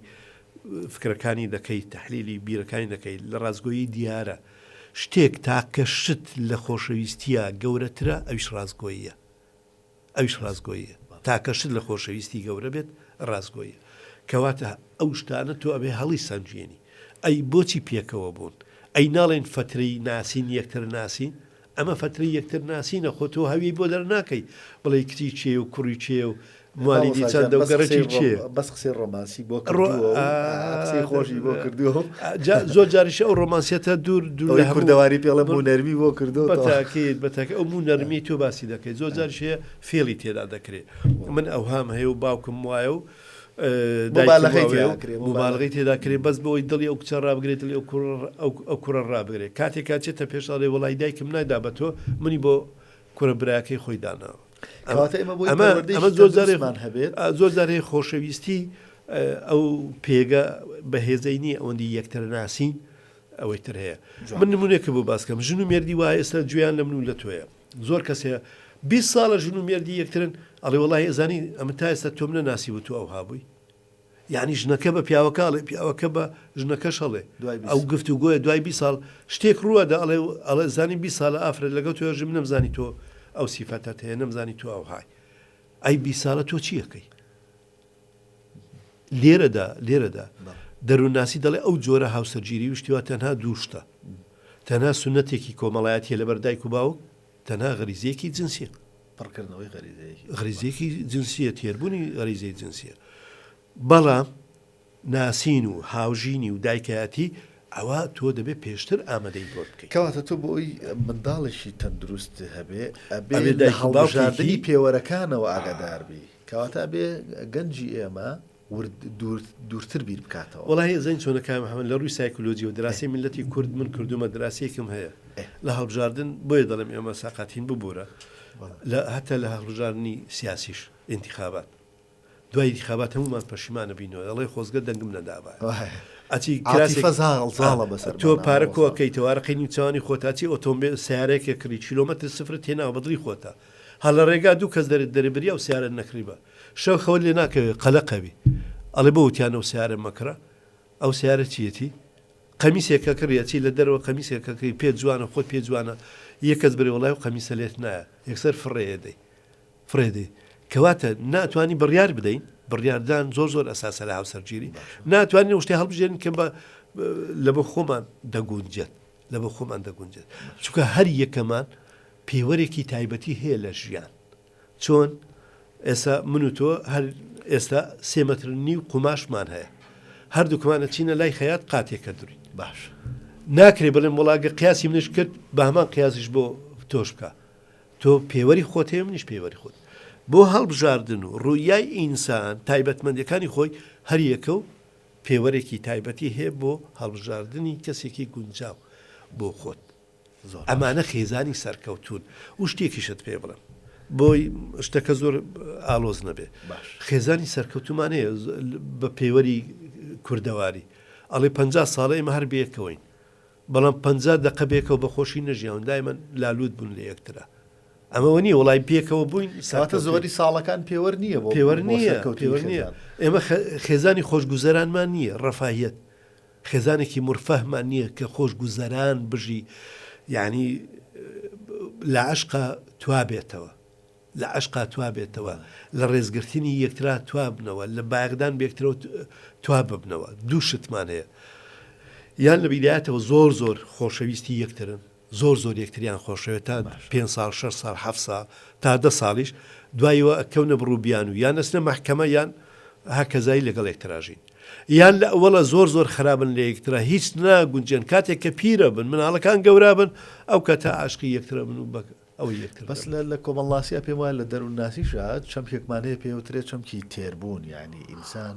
فکرەکانی دەکەی، تەحلیلی بیرەکانی دەکەی، لە ڕاستگۆیی دیارە. شتێک تاکە شت لە خۆشەویستییا گەورەترە ئەویش ڕاستگۆییە. ئەویش ڕاستگۆییە. تاکە شت لە خۆشەویستی گەورە بێت ڕاستگۆییە. کەواتە ئەو شتانە تۆ ئەبێ هەڵیسەنگێنی. ئەی بۆچی پێکەوە بوون؟ ئەی ناڵێن فەترەی ناسین یەکتر ناسین؟ ئەمە فەترەی یەکتر ناسینە خۆ تۆ هەویەی بۆ دەرناکەی بڵێی کچی کێیە و کوڕی کێیە و موالیدی چەندە و گەڕەکی کێیە. بەس قسەی ڕۆمانسی بۆ کردووە قسەی خۆشی بۆ کردووە. جا زۆر جاریش ئەو ڕۆمانسیەتە دوور دوور لە کوردەواری پێڵێ موو نەرمی بۆ کردووە. بەتاکید بەتاکید ئەو موو نەرمی تۆ باسی دەکەی زۆر جاریش هەیە فێڵی تێدا دەکرێ. من ئەوهام هەیە و باوکم وایە و موبالغەی تێدا کرێ بەس بۆی دڵی ئەو کچە ڕابگرێ دڵی ئەو کوڕە ئەو کوڕە ڕابگرێ کاتێک کاچێتە پێش ئەڵێ وەڵای دایکم نایدا بە تۆ منی بۆ کوڕە براکەی خۆی داناوە. کەواتە ئێمە بۆی پەروەردەیەکی تەندروستمان هەبێت. زۆر جار هەیە خۆشەویستی ئەو پێگە بەهێزەی نییە ئەوەندی یەکتر ناسین ئەوەی تر هەیە. من نمونەیەکە بۆ باس کەم ژن و مێردی وایە ئێستا گوێیان لە من و لە تۆیە زۆر کەس هەیە 20 ساڵە ژن و مێردی یەکترن ئەڵێ وەڵاهی ئەزانی ئەمن تا ئێستا تۆم نەناسیبوو تۆ ئەوها بووی یانی ژنەکە بە پیاوەکە ئەڵێ پیاوەکە بە ژنەکەش ئەڵێ ئەو گفتوگۆیە دوای 20 ساڵ شتێک ڕووەدا ئەڵێ ئەڵێ زانی 20 ساڵە ئافرەت لەگەڵ تۆ ژم نەمزانی تۆ ئەو سیفەتەت هەیە نەمزانی تۆ ئەوهای ئەی 20 ساڵە تۆ چی ئەکەی لێرەدا لێرەدا دەروونناسی دەڵێ ئەو جۆرە هاوسەرگیری و شتی وا تەنها دوو شتە تەنها سوننەتێکی کۆمەڵایەتیە لەبەر دایک و باوک تەنها غەریزەیەکی جنسیە. پڕکردنەوەی غەریزەیەکی غەریزەیەکی جنسیە تێربوونی غەریزەی جنسیە بەڵام ناسین و هاوژینی و دایکایەتی ئەوە تۆ دەبێ پێشتر ئامادەی بۆ بکەیت. کەواتە تۆ بۆ ئەوی منداڵێکی تەندروست هەبێ ئەبێ لە هەڵبژاردنی پێوەرەکانەوە ئاگادار بی کەواتە ئەبێ گەنجی ئێمە ورد دوور دوورتر بیر بکاتەوە. وەڵاهی ئەزانی چۆنە کاک محمد لە ڕووی سایکۆلۆجیەوە دراسەی میللەتی کورد من کردوومە دراسەیەکم هەیە لە هەڵبژاردن بۆیە دەڵێم ئێمە ساقاتین ببورە لە هەتا لە هەڵبژاردنی سیاسیش ئینتیخابات دوای ئینتیخابات هەموومان پەشیمانە بینەوە ئەڵێ خۆزگە دەنگم نەدابایە ئەچی کراسێک عاتیفە زاڵ زاڵە بەسەرمانا تۆ پارە کۆ ئەکەیتەوە ئارەقەی نیوچەوانی خۆتە ئەچی ئۆتۆمبێل سەیارەیەک ئەکڕی کیلۆمەتر سفرت هێناوە بە دڵی خۆتە هە لە ڕێگا دوو کەس دەرێت دەرێ بریا و سەیارەت نەکڕیبا شەو خەوت لێ ناکەوێ قەلەق ئەبی ئەڵێ بۆ وتیان ئەو سەیارە مەکڕە ئەو سەیارە چیەتی قەمیسێک ئەکڕی ئەچی لە دەرەوە قەمیسێک ئەکڕی پێت جوانە خۆت پێ جوانە یەک کەس برێ وەڵای ئەو قەمیسە لێت نایە یەکسەر فڕێ ئەدەی فڕێ دەی کەواتە ناتوانی بڕیار بدەین بڕیاردان زۆر زۆر ئەساسە لە هاوسەرگیری ناتوانین ئەو شتێ هەڵبژێرین کە بە لە بۆ خۆمان دەگونجێت لە بۆ خۆمان دەگونجێت چونکە هەر یەکەمان پێوەرێکی تایبەتی هەیە لە ژیان چۆن ئێستا من و تۆ هەر ئێستا سێ مەتر و نیو قوماشمان هەیە هەردووکمان ئەچینە لای خەیات قاتێکە دروین باش ناکرێ بڵێم وڵا گە قیاسی منش کرد بە هەمان قیاسیش بۆ تۆش بکە تۆ پێوەری خۆت هەیە منیش پێوەری خۆت بۆ هەڵبژاردن و ڕوویای ئینسان تایبەتمەندەکانی خۆی هەر یەکە و پێوەرێکی تایبەتی هەیە بۆ هەڵبژاردنی کەسێکی گونجاو بۆ خۆت ئەمانە خێزانی سەرکەوتوون و شتێکیشت پێ بڵێم بۆی شتەکە زۆر ئالۆز نەبێ خێزانی سەرکەوتومان هەیە بە پێوەری کوردەواری ئەڵێ پ ساڵە ئێمە هەر بێکەوەین بەڵام پ دقە بێکەوە بە خۆشی نەژیاون دایمەن لالوت بوون لە یەکترا ئەمەوە نییە وڵی پێکەوە بووین ساتە زۆری ساڵەکان پێوەر نییە بۆ پێوەر نییە پێوەر نییە ئێمە خێزانی خۆشگوزەرانمان نییە ڕەفاهیت خێزانێکی مورفەهمان نییە کە خۆش گوزەران بژی یانی لە عەشقا توابێتەوە لە عەشقا توابێتەوە لە ڕێزگرتنی یەکترا توابنەوە لە بایەخدان بێکترەوە توا ببنەوە دوو شتمان هەیە یان لە بیدایەتەوە زۆر زۆر خۆشەویستی یەکترن زۆر زۆر یەکتریان خۆشەوێت تا پێنج ساڵ شەش ساڵ حەفت ساڵ تا دە ساڵیش دوایەوە ئەکەونە بڕ و بیانوو یان ئەچنە مەحکەمە یان هەکەزای لەگەڵ یەکترا ژین یان لە ئەوەڵە زۆر زۆر خرابن لە یەکترا هیچ ناگونجێن کاتێک کە پیرە بن مناڵەکان گەورا بن ئەو کاتە عاشقی یەکترە بن و بە ئەوەی یەکتر بەس لە لە کۆمەڵناسیا پێم وایە لە دەروونناسیشا چەمکێکمان هەیە پێوترێ چەمکی تێربوون یانی ئینسان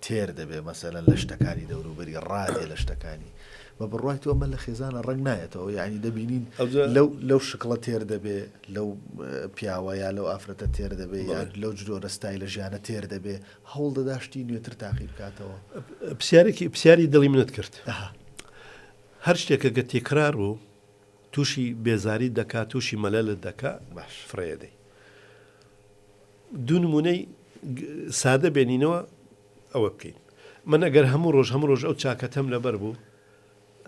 تێر دەبێ مەسەلەن لە شتەکانی دەوروبەری ڕادێ لە شتەکانی بە بڕوای تۆ ئەمە لە خێزانە ڕەنگ نایەتەوە یعنی دەبینین لەو لەو شکڵە تێر دەبێ لەو پیاوە یا لەو ئافرەتە تێر دەبێ یا لەو جۆرە ستایلە ژیانە تێر دەبێ هەوڵ دەدا شتی نوێتر تاقی بکاتەوە. پرسیارێکی پرسیاری دڵی منت کرد هەر شتێکە گە تێکرار بوو تووشی بێزاریت دەکا تووشی مەلەلت دەکا باش فڕێدەی دوو نمونەی سادە بێنینەوە ئەوە بکەین من ئەگەر هەموو ڕۆژ هەموو ڕۆژ ئەو چاکەتەم لەبەر بوو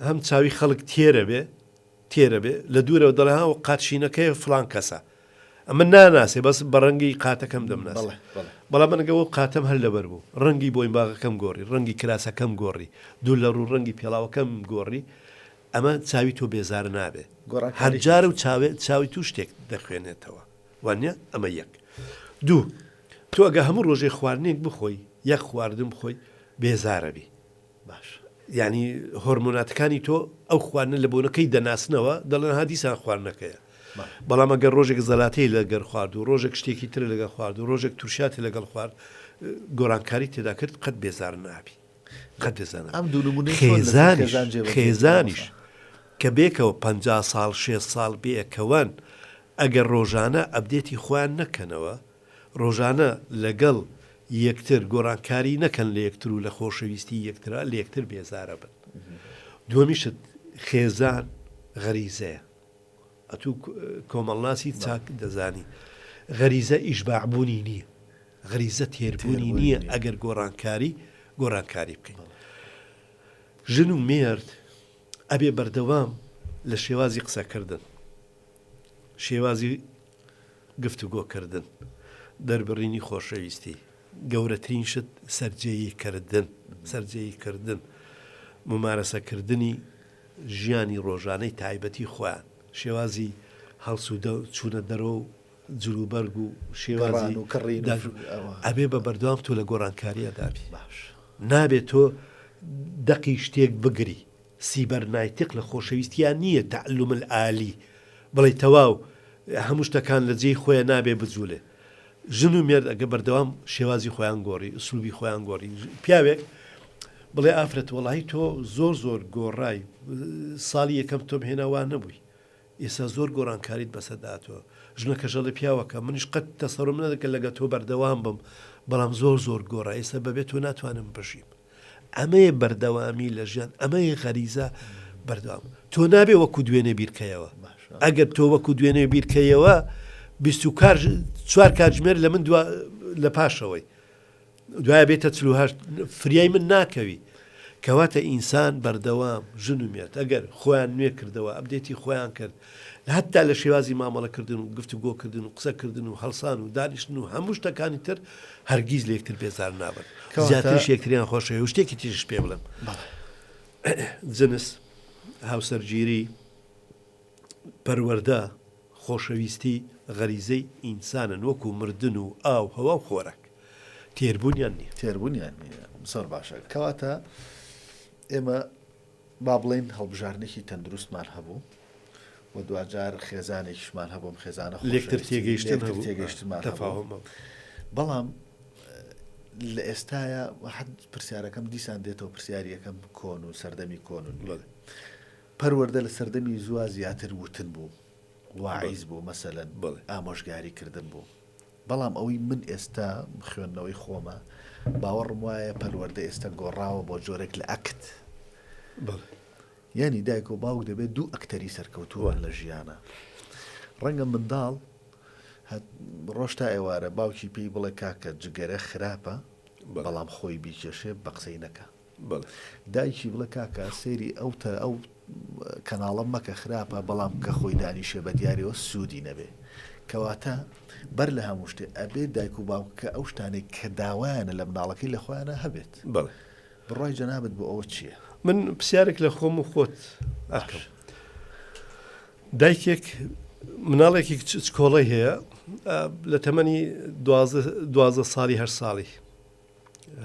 هەم چاوی خەڵک تێرە بێ تێرە بێ لە دوورەوە دەڵێ ها قاتشینەکەی فلان کەسە ئەمە ناناسێ بەس بە ڕەنگی قاتەکەم دەمناسێ بەڵام من ئەگەر قاتەم هەر لەبەر بوو ڕەنگی بۆینباغەکەم گۆڕی ڕەنگی کراسەکەم گۆڕی دوور لە ڕوو ڕەنگی پێڵاوەکەم گۆڕی ئەمە چاوی تۆ بێزار نابێ هەر جارە و چاوێ چاوی تو شتێک دەخوێنێتەوە وانە ئەمە یەک دوو. تۆ ئەگە هەموو ڕۆژێ خواردنێک بخۆی یەک خواردن بخۆی بێزارەبی. باشە. یانی هۆرمۆناتەکانی تۆ ئەو خواردنە لە بۆنەکەی دەناسنەوە دەڵێن ها دیسان خواردنەکەیە. بەڵام ئەگەر ڕۆژێک زەلاتەی لەگەر خوارد و ڕۆژێک شتێکی تر لەگەڵ خوارد و ڕۆژێک تورشیاتی لەگەڵ خوارد گۆڕانکاری تێدا کرد قەت بێزار نابی. قەت بێزار نابی. ئەم دوو نموونەی چۆن لەسەر خێزانیش خێزان جێبەجێ کرا خێزانیش مامۆستا؟ کە بێکەوە 50 ساڵ 60 ساڵ بێکەوەن ئەگەر ڕۆژانە ئەبدێتی خۆیان نەکەنەوە ڕۆژانە لەگەڵ یەکتر گۆڕانکاری نەکەن لە یەکتر و لە خۆشەویستی یەکترا لە یەکتر بێزارە بن. دووەمی شت خێزان غەریزەیە. ئەتوو کۆمەڵناسی چاک دەزانی. غەریزە ئیشباع بوونی نییە. غەریزە تێربوونی نییە ئەگەر گۆڕانکاری گۆڕانکاری بکەین. ژن و مێرد ئەبێ بەردەوام لە شێوازی قسەکردن، شێوازی گفتوگۆکردن، دەربڕینی خۆشەویستی، گەورەترین شت سەرجێیی کردن، سەرجێیی کردن، مومارەسەکردنی ژیانی ڕۆژانەی تایبەتی خۆیان، شێوازی هەڵس و چوونە دەرەوە و جلوبەرگ و شێوازی گەڕان و کڕین و داش ئەوە. ئەبێ بە بەردەوام تۆ لە گۆڕانکارییا دابی. باش. نابێ تۆ دەقی شتێک بگری. سیبەرنایتق لە خۆشەویستیا نییە تعلم الالی بڵێی تەواو هەموو شتەکان لە جێی خۆیە نابێ بجولێ ژن و مێرد ئەگە بەردەوام شێوازی خۆیان گۆڕی ئسلوبی خۆیان گۆڕی پیاوێک بڵێ ئافرەت وەڵی تۆ زۆر زۆر گۆڕای ساڵی یەکەم تۆم هێنا وا نەبووی ئێستا زۆر گۆڕانکاریت بەسەردا هاتووە ژنەکەش ئەڵێ پیاوەکە منیش قەت تەسەورم نەدەکرد لەگەڵ تۆ بەردەوام بم بەڵام زۆر زۆر گۆڕا ئێستا بەبێ تۆ ناتوانم بژیم ئەمەیە بەردەوامی لە ژیان ئەمەیە غەریزە بەردەوام تۆ نابێ وەکو دوێنێ بیرکەیەوە ئەگەر تۆ وەکو دوێنێ بیرکەیەوە 24 کاتژمێر لە من دوا لە پاشەوەی دوایە بێتە 48 فریای من ناکەوی کەواتە ئینسان بەردەوام ژن و مێرد ئەگەر خۆیان نوێ کردەوە ئەبدێتی خۆیان کرد هەتا لە شێوازی مامەڵەکردن و گفتوگۆکردن و قسەکردن و هەڵسان و دانیشتن و هەموو شتەکانی تر هەرگیز لە یەکتر بێزار نابن زیاتریش یەکتریان خۆشەوێ و شتێکی تریش پێ بڵێم جنس هاوسەرگیری پەروەردە خۆشەویستی غەریزەی ئینسانن وەکو مردن و ئاو هەوا و خۆراک تێربوونیان نییە تێربوونیان نییە زۆر باشە کەواتە ئێمە با بڵێین هەڵبژاردنێکی تەندروستمان هەبوو و دواجار خێزانێکیشمان هەبوو، ئەم خێزانە لێکتر خۆشەویستی تێگەیشتن لێکتر هەبوو، تێگەیشتنمان هەبوو. تەفاهوم هەبوو. بەڵام لە ئێستایا حەد پرسیارەکەم دیسان دێتەوە پرسیاری یەکەم کۆن و سەردەمی کۆن و نوێ. بەڵێ. پەروەردە لە سەردەمی زووا زیاتر وتن بوو، بەڵێ. واعیز بوو مەسەلەن، بەڵێ. ئامۆژگاری کردن بوو. بەڵام ئەوەی من ئێستا خوێندنەوەی خۆمە باوەڕم وایە پەروەردە ئێستا گۆڕاوە بۆ جۆرێک لە ئەکت. بەڵێ. یانی دایک و باوک دەبێت دوو ئەکتەری سەرکەوتوو بن لە ژیانا. ڕەنگە منداڵ ڕۆژ تا ئێوارە باوکی پێی بڵێ کاکە جگەرە خراپە بەڵام خۆی بیکێشێ بە قسەی نەکا. دایکی بڵێ کاکە سەیری ئەو ئەو کەناڵە مەکە خراپە بەڵام کە خۆی دانیشێ بە دیارەوە سوودی نەبێ. کەواتە بەر لە هەموو شتێ ئەبێ دایک و باوکەکە ئەو شتانەی کە داوایانە لە مناڵەکەی لە خۆیانە هەبێت. بەڵێ. بڕوای جەنابت بۆ ئەوە چییە؟ من پرسیارێک لە خۆم و خۆت ئەکەم. دایکێک مناڵێکی چکۆڵەی هەیە لە تەمەنی 12 ساڵی هەر ساڵی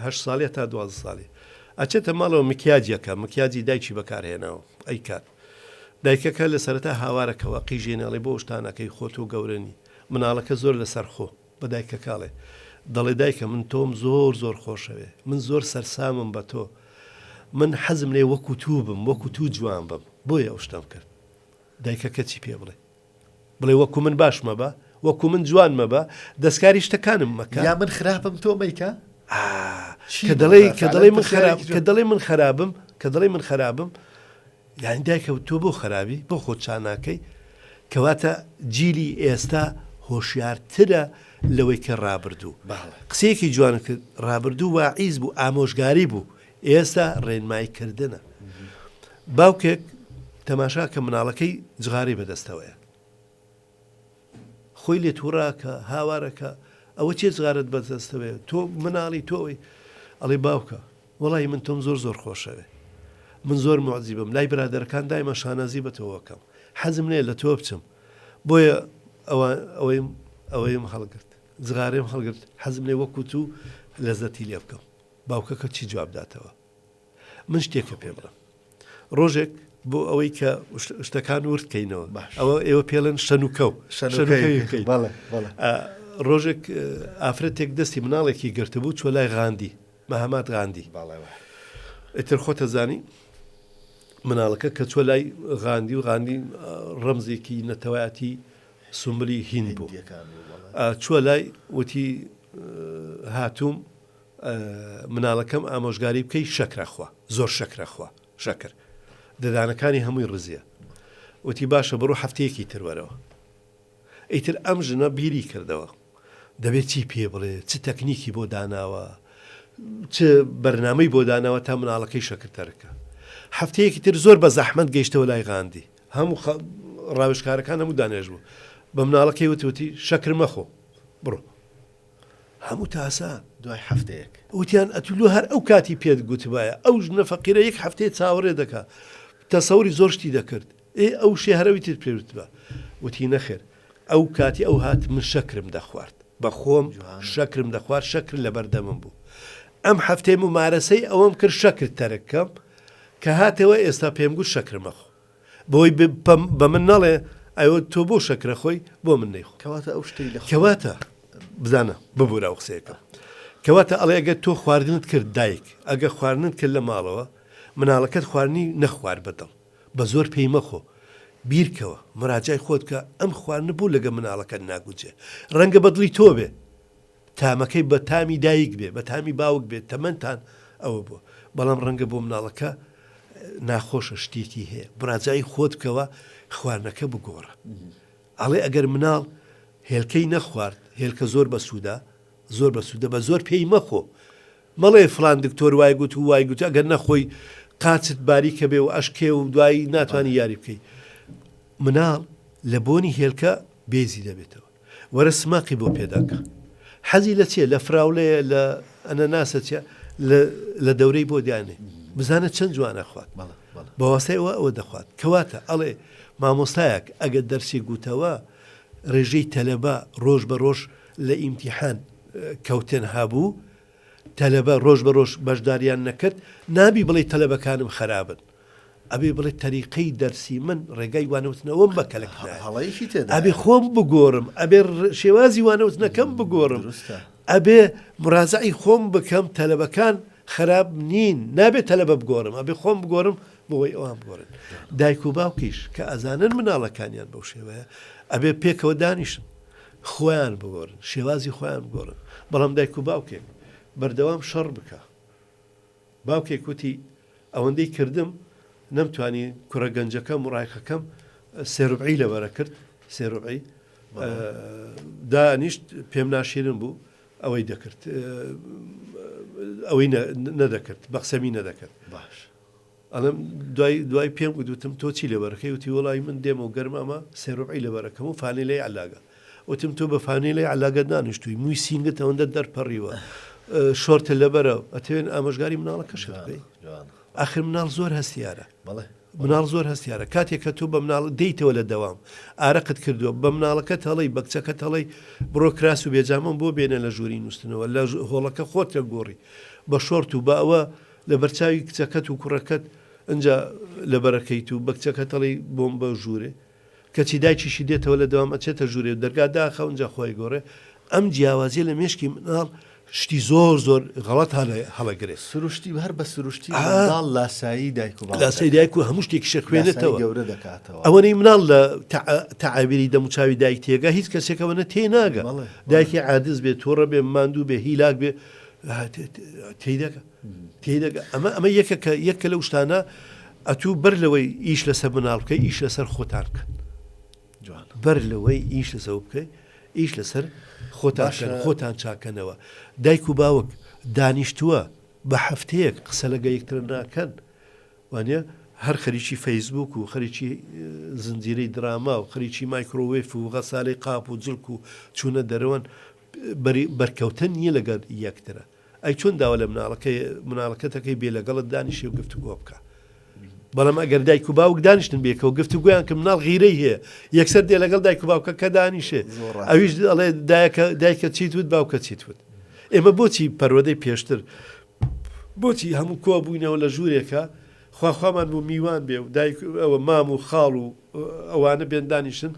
هەشت ساڵی هەتا 12 ساڵی ئەچێتە ماڵەوە مکیاجەکە مکیاجی دایکی بەکارهێناوە ئەیکات دایکەکە لە سەرەتا هاوارەکەوە قیژێناڵێ بۆ شتانەکەی خۆت و گەورەنی مناڵەکە زۆر لەسەر خۆ بە دایکەکە ئەڵێ، دەڵێ دایکە من تۆم زۆر زۆر خۆشەوێ، من زۆر سەرسامم بە تۆ، من حەزم لێیە وەکو توو بم، وەکو توو جوان بم، بۆیە ئەو شتەم کرد. دایکەکە چی پێ بڵێ؟ بڵێ وەکو من باش مەبە، وەکو من جوان مەبە، دەستکاری شتەکانم مەکە. یا من خراپم تۆ مەیکە؟ ئا، چی کە بۆ؟ دەڵێی، کە فعلەن دەڵێی من خراپ، پرسیارێکی کە جوان. دەڵێی من خرابم، کە دەڵێی من خرابم، یانی دایکە تۆ بۆ خرابی؟ بۆ خۆت چا ناکەی؟ کەواتە جیلی ئێستا هۆشیارترە لەوەی کە ڕابردوو. قسەیەکی جوانت کرد، ڕابردوو واعیز بوو، ئامۆژگاری بوو، ئێستا ڕێنمایی کردنە. باوکێک تەماشا کە مناڵەکەی جغارەی بەدەستەوەیە. خۆی لێ توڕە ئەکا، هاوار ئەکا، ئەوە چیە جغارەت بەدەستەوەیە، تۆ مناڵی تۆ ئەوەی، ئەڵێ باوکە وەڵاهی من تۆم زۆر زۆر خۆشەوێ، من زۆر موعجیبم، لای برادەرەکان دایمە شانازی بە تۆوە ئەکەم، حەزم لێیە لە تۆ بچم، بۆیە ئەوە ئەوەیم ئەوەیم هەڵگرت. جغارەیم هەڵگرت حەزم لێ وەکو تو لەزەتی لێ بکەم. باوکەکە چی جواب داتەوە؟ من شتێکە پێ بڵێم. ڕۆژێک بۆ ئەوەی کە شتەکان ورد کەینەوە ئەوە ئێوە پێڵێن شەنوکەو ڕۆژێک ئافرەتێک دەستی مناڵێکی گرتبوو چۆ لای غاندی مەهەمات غاندی ئیتر خۆتە زانی مناڵەکە کە چۆ لای غاندی و غاندی ڕەمزێکی نەتەوایەتی سومبلی هین بوو چوە لای وتی هاتووم مناڵەکەم ئامۆژگاری بکەی شەکرە خوا زۆر شەکرە خوا شەکر ددانەکانی هەمووی ڕزیە وتی باشە بڕۆ هەفتەیەکی تر وەرەوە ئیتر ئەم ژنە بیری کردەوە دەبێت چی پێ بڵێ چ تەکنیکی بۆ داناوە چ بەرنامەی بۆ داناوە تا مناڵەکەی شەکر تەرکە هەفتەیەکی تر زۆر بە زەحمەت گەیشتەوە لای غاندی هەموو ڕاوێژکارەکان هەموو دانێژ بوو بە مناڵەکەی وتی وتی شەکر مەخۆ بڕۆ هەموو تاسان. دوای هەفتەیەک. وتیان ئەتوو لۆ هەر ئەو کاتی پێت گوتبایە ئەو ژنە فەقیرە یەک هەفتەیە چاوەڕێ دەکا تەسەوری زۆر شتی دەکرد ئێ ئەو شێ هەر ئەوی تر پێ وتبا وتی نەخێر ئەو کاتی ئەو هات من شەکرم دەخوارد بە خۆم شەکرم دەخوارد شەکر لەبەر دەمم بوو ئەم هەفتەی مومارەسەی ئەوەم کرد شەکر تەرک کەم کە هاتەوە ئێستا پێم گوت شەکر مەخۆ بۆی بە من نەڵێ ئەوە تۆ بۆ شەکرە خۆی بۆ من نەیخۆ. کەواتە ئەو شتەی لە خۆ. کەواتە بزانە ببورە ئەو قسەیەکەم. کەواتە ئەڵێ ئەگەر تۆ خواردنت کرد دایک ئەگەر خواردنت کرد لە ماڵەوە مناڵەکەت خواردنی نەخوارد بە دڵ بە زۆر پێی مەخۆ بیرکەوە مراجای خۆت بکە ئەم خواردنە بۆ لەگە مناڵەکەت ناگونجێ ڕەنگە بە دڵی تۆ بێ تامەکەی بە تامی دایک بێ بە تامی باوک بێت تەمەنتان ئەوە بووە بەڵام ڕەنگە بۆ مناڵەکە ناخۆشە شتێکی هەیە مراجعی خۆت بکەوە خواردنەکە بگۆڕە ئەڵێ ئەگەر مناڵ هێلکەی نەخوارد هێلکە زۆر بەسوودە زۆر بەسوودە بە زۆر پێی مەخۆ مەڵێ فلان دکتۆر وای گوت و وای گوت ئەگەر نەخۆی قاچت باریکە بێ و ئەشکێ و دوایی ناتوانانی یاری بکەی مناڵ لە بۆنی هێلکە بێزی دەبێتەوە وەرە سماقی بۆ پێدا کە. حەزی لە چیە؟ لە فراولەیە، لە ئەنەناسە چیە؟ لە لە دەورەی بۆ دانێ. بزانە چەند جوان ئەخوات. بە واسای ئەوە ئەوە دەخوات. کەواتە ئەڵێ مامۆستایەک ئەگەر دەرسی گوتەوە رێژەی تەلەبە رۆژ بە رۆژ لە ئیمتیحان کەوتن هەبوو، تەلەبە رۆژ بە رۆژ بەشداریان نەکرد، نابی بڵێی تەلەبەکانم خەرابن. ئەبێ بڵێ تەریقەی دەرسی من ڕێگای وانەوتنەوەم بە کەلک نایە. هەڵەیەکی تێدایە. ئەبێ خۆم بگۆڕم، ئەبێ شێوازی وانەوتنەکەم بگۆڕم، دروستە. ئەبێ مراجەعی خۆم بکەم، تەلەبەکان خراپ نین، نابێ تەلەبە بگۆڕم، ئەبێ خۆم بگۆڕم بۆ ئەوەی ئەوان بگۆڕن. دایک و باوکیش کە ئەزانن مناڵەکانیان بەو شێوەیە، ئەبێ پێکەوە دانیشن، خۆیان بگۆڕن، شێوازی خۆیان بگۆڕن. بەڵام دایک و باوکێک بەردەوام شەڕ بکا، باوکێک وتی، ئەوەندەی کردم نەمتوانی کوڕە گەنجەکەم و ڕایقەکەم سێ روبعی لەبەرە کرد، سێ روبعی دانیشت پێم ناشیرن بوو ئەوەی دەکرد ئەوەی نەدەکرد بە قسەمی نەدەکرد. باش. ئەڵێم دوای دوای پێم گوت وتم تۆ چی لەبەرەکەی وتی وەڵی من دێمەوە گەرمامە سێ روبعی لەبەرەکەم و فانیلەی عەلاگە. وتم تۆ بە فانیلەی عەلاگەت نانیشتووی مووی سینگت ئەوەندە دەرپەڕیوە شۆرتە لەبەرە ئەتەوێن ئامۆژگاری مناڵەکەشت بکەی ئاخر مناڵ زۆر هەستیارە مناڵ زۆر هەستیارە کاتێک کە تۆ بە مناڵ دێیتەوە لە دەوام ئارەقت کردووە بە مناڵەکەت هەڵی بە کچەکەت هەڵی بڕۆ کراس و بێجامەم بۆ بێنە لە ژووری نووستنەوە لە هۆڵەکە خۆت لە گۆڕی بە شۆرت و بە ئەوە لە بەرچاوی کچەکەت و کوڕەکەت ئەجا لەبەرەکەیت و بە کچەکەت هەڵی بۆم بە ژوورێ کەچی دایکیشی دێتەوە لە دەوام ئەچێتە ژوورێ و دەرگا داخا و ئینجا خۆی گۆڕێ، ئەم جیاوازیە لە مێشکی مناڵ شتی زۆر زۆر غەڵەت هەڵەگرێ. سروشتی هەر بە سروشتی منداڵ لاسایی دایک و باوک لاسایی دایک و هەموو شتێکیش ئەخوێنێتەوە. لاسایی گەورە دەکاتەوە. ئەوەنەی مناڵ لە تەعابیری دەموچاوی دایک تێگا هیچ کەسێک ئەوەنە تێ ناگا. دایکی عادز بێ، توڕە بێ، ماندوو بێ، هیلاک بێ تێی دەگا. تێدەگا ئەمە ئەمە یەکەکە یەکە لەو شتانە ئەتوو بەر لەوەی ئیش لەسەر مناڵ بکەی ئیش لەسەر خۆتان بکەن جوان بەر لەوەی ئیش لەسەر بکەی ئیش لەسەر خۆتان بکەن خۆتان چاکەنەوە دایک و باوک دانیشتووە بە هەفتەیەک قسە لەگە یەکتر ناکەن وانە هەر خەریکی فەیسبوک و خەریکی زنجیرەی دراما و خەریکی مایکرۆوێف و غەسالەی قاپ و جلک و چوونە دەرەوەن بەرکەوتن نییە لەگەر یەکترە ئەی چۆن داوا لە مناڵەکەی مناڵەکەت ئەکەی بێ لەگەڵت دانیشێ و گفتوگۆ بکا؟ بەڵام ئەگەر دایک و باوک دانیشتن بێکەوە گفتوگۆیان کرد مناڵ غیرەی هەیە یەکسەر دێ لەگەڵ دایک و باوکەکە دانیشێ ئەویش ئەڵێ دایکە دایکە چیت وت باوکە چیت وت ئێمە بۆچی پەروەدەی پێشتر بۆچی هەموو کۆ بووینەوە لە ژوورێکە خواخوامان بوو میوان بێ و دایک ئەوە مام و خاڵ و ئەوانە بێن دانیشن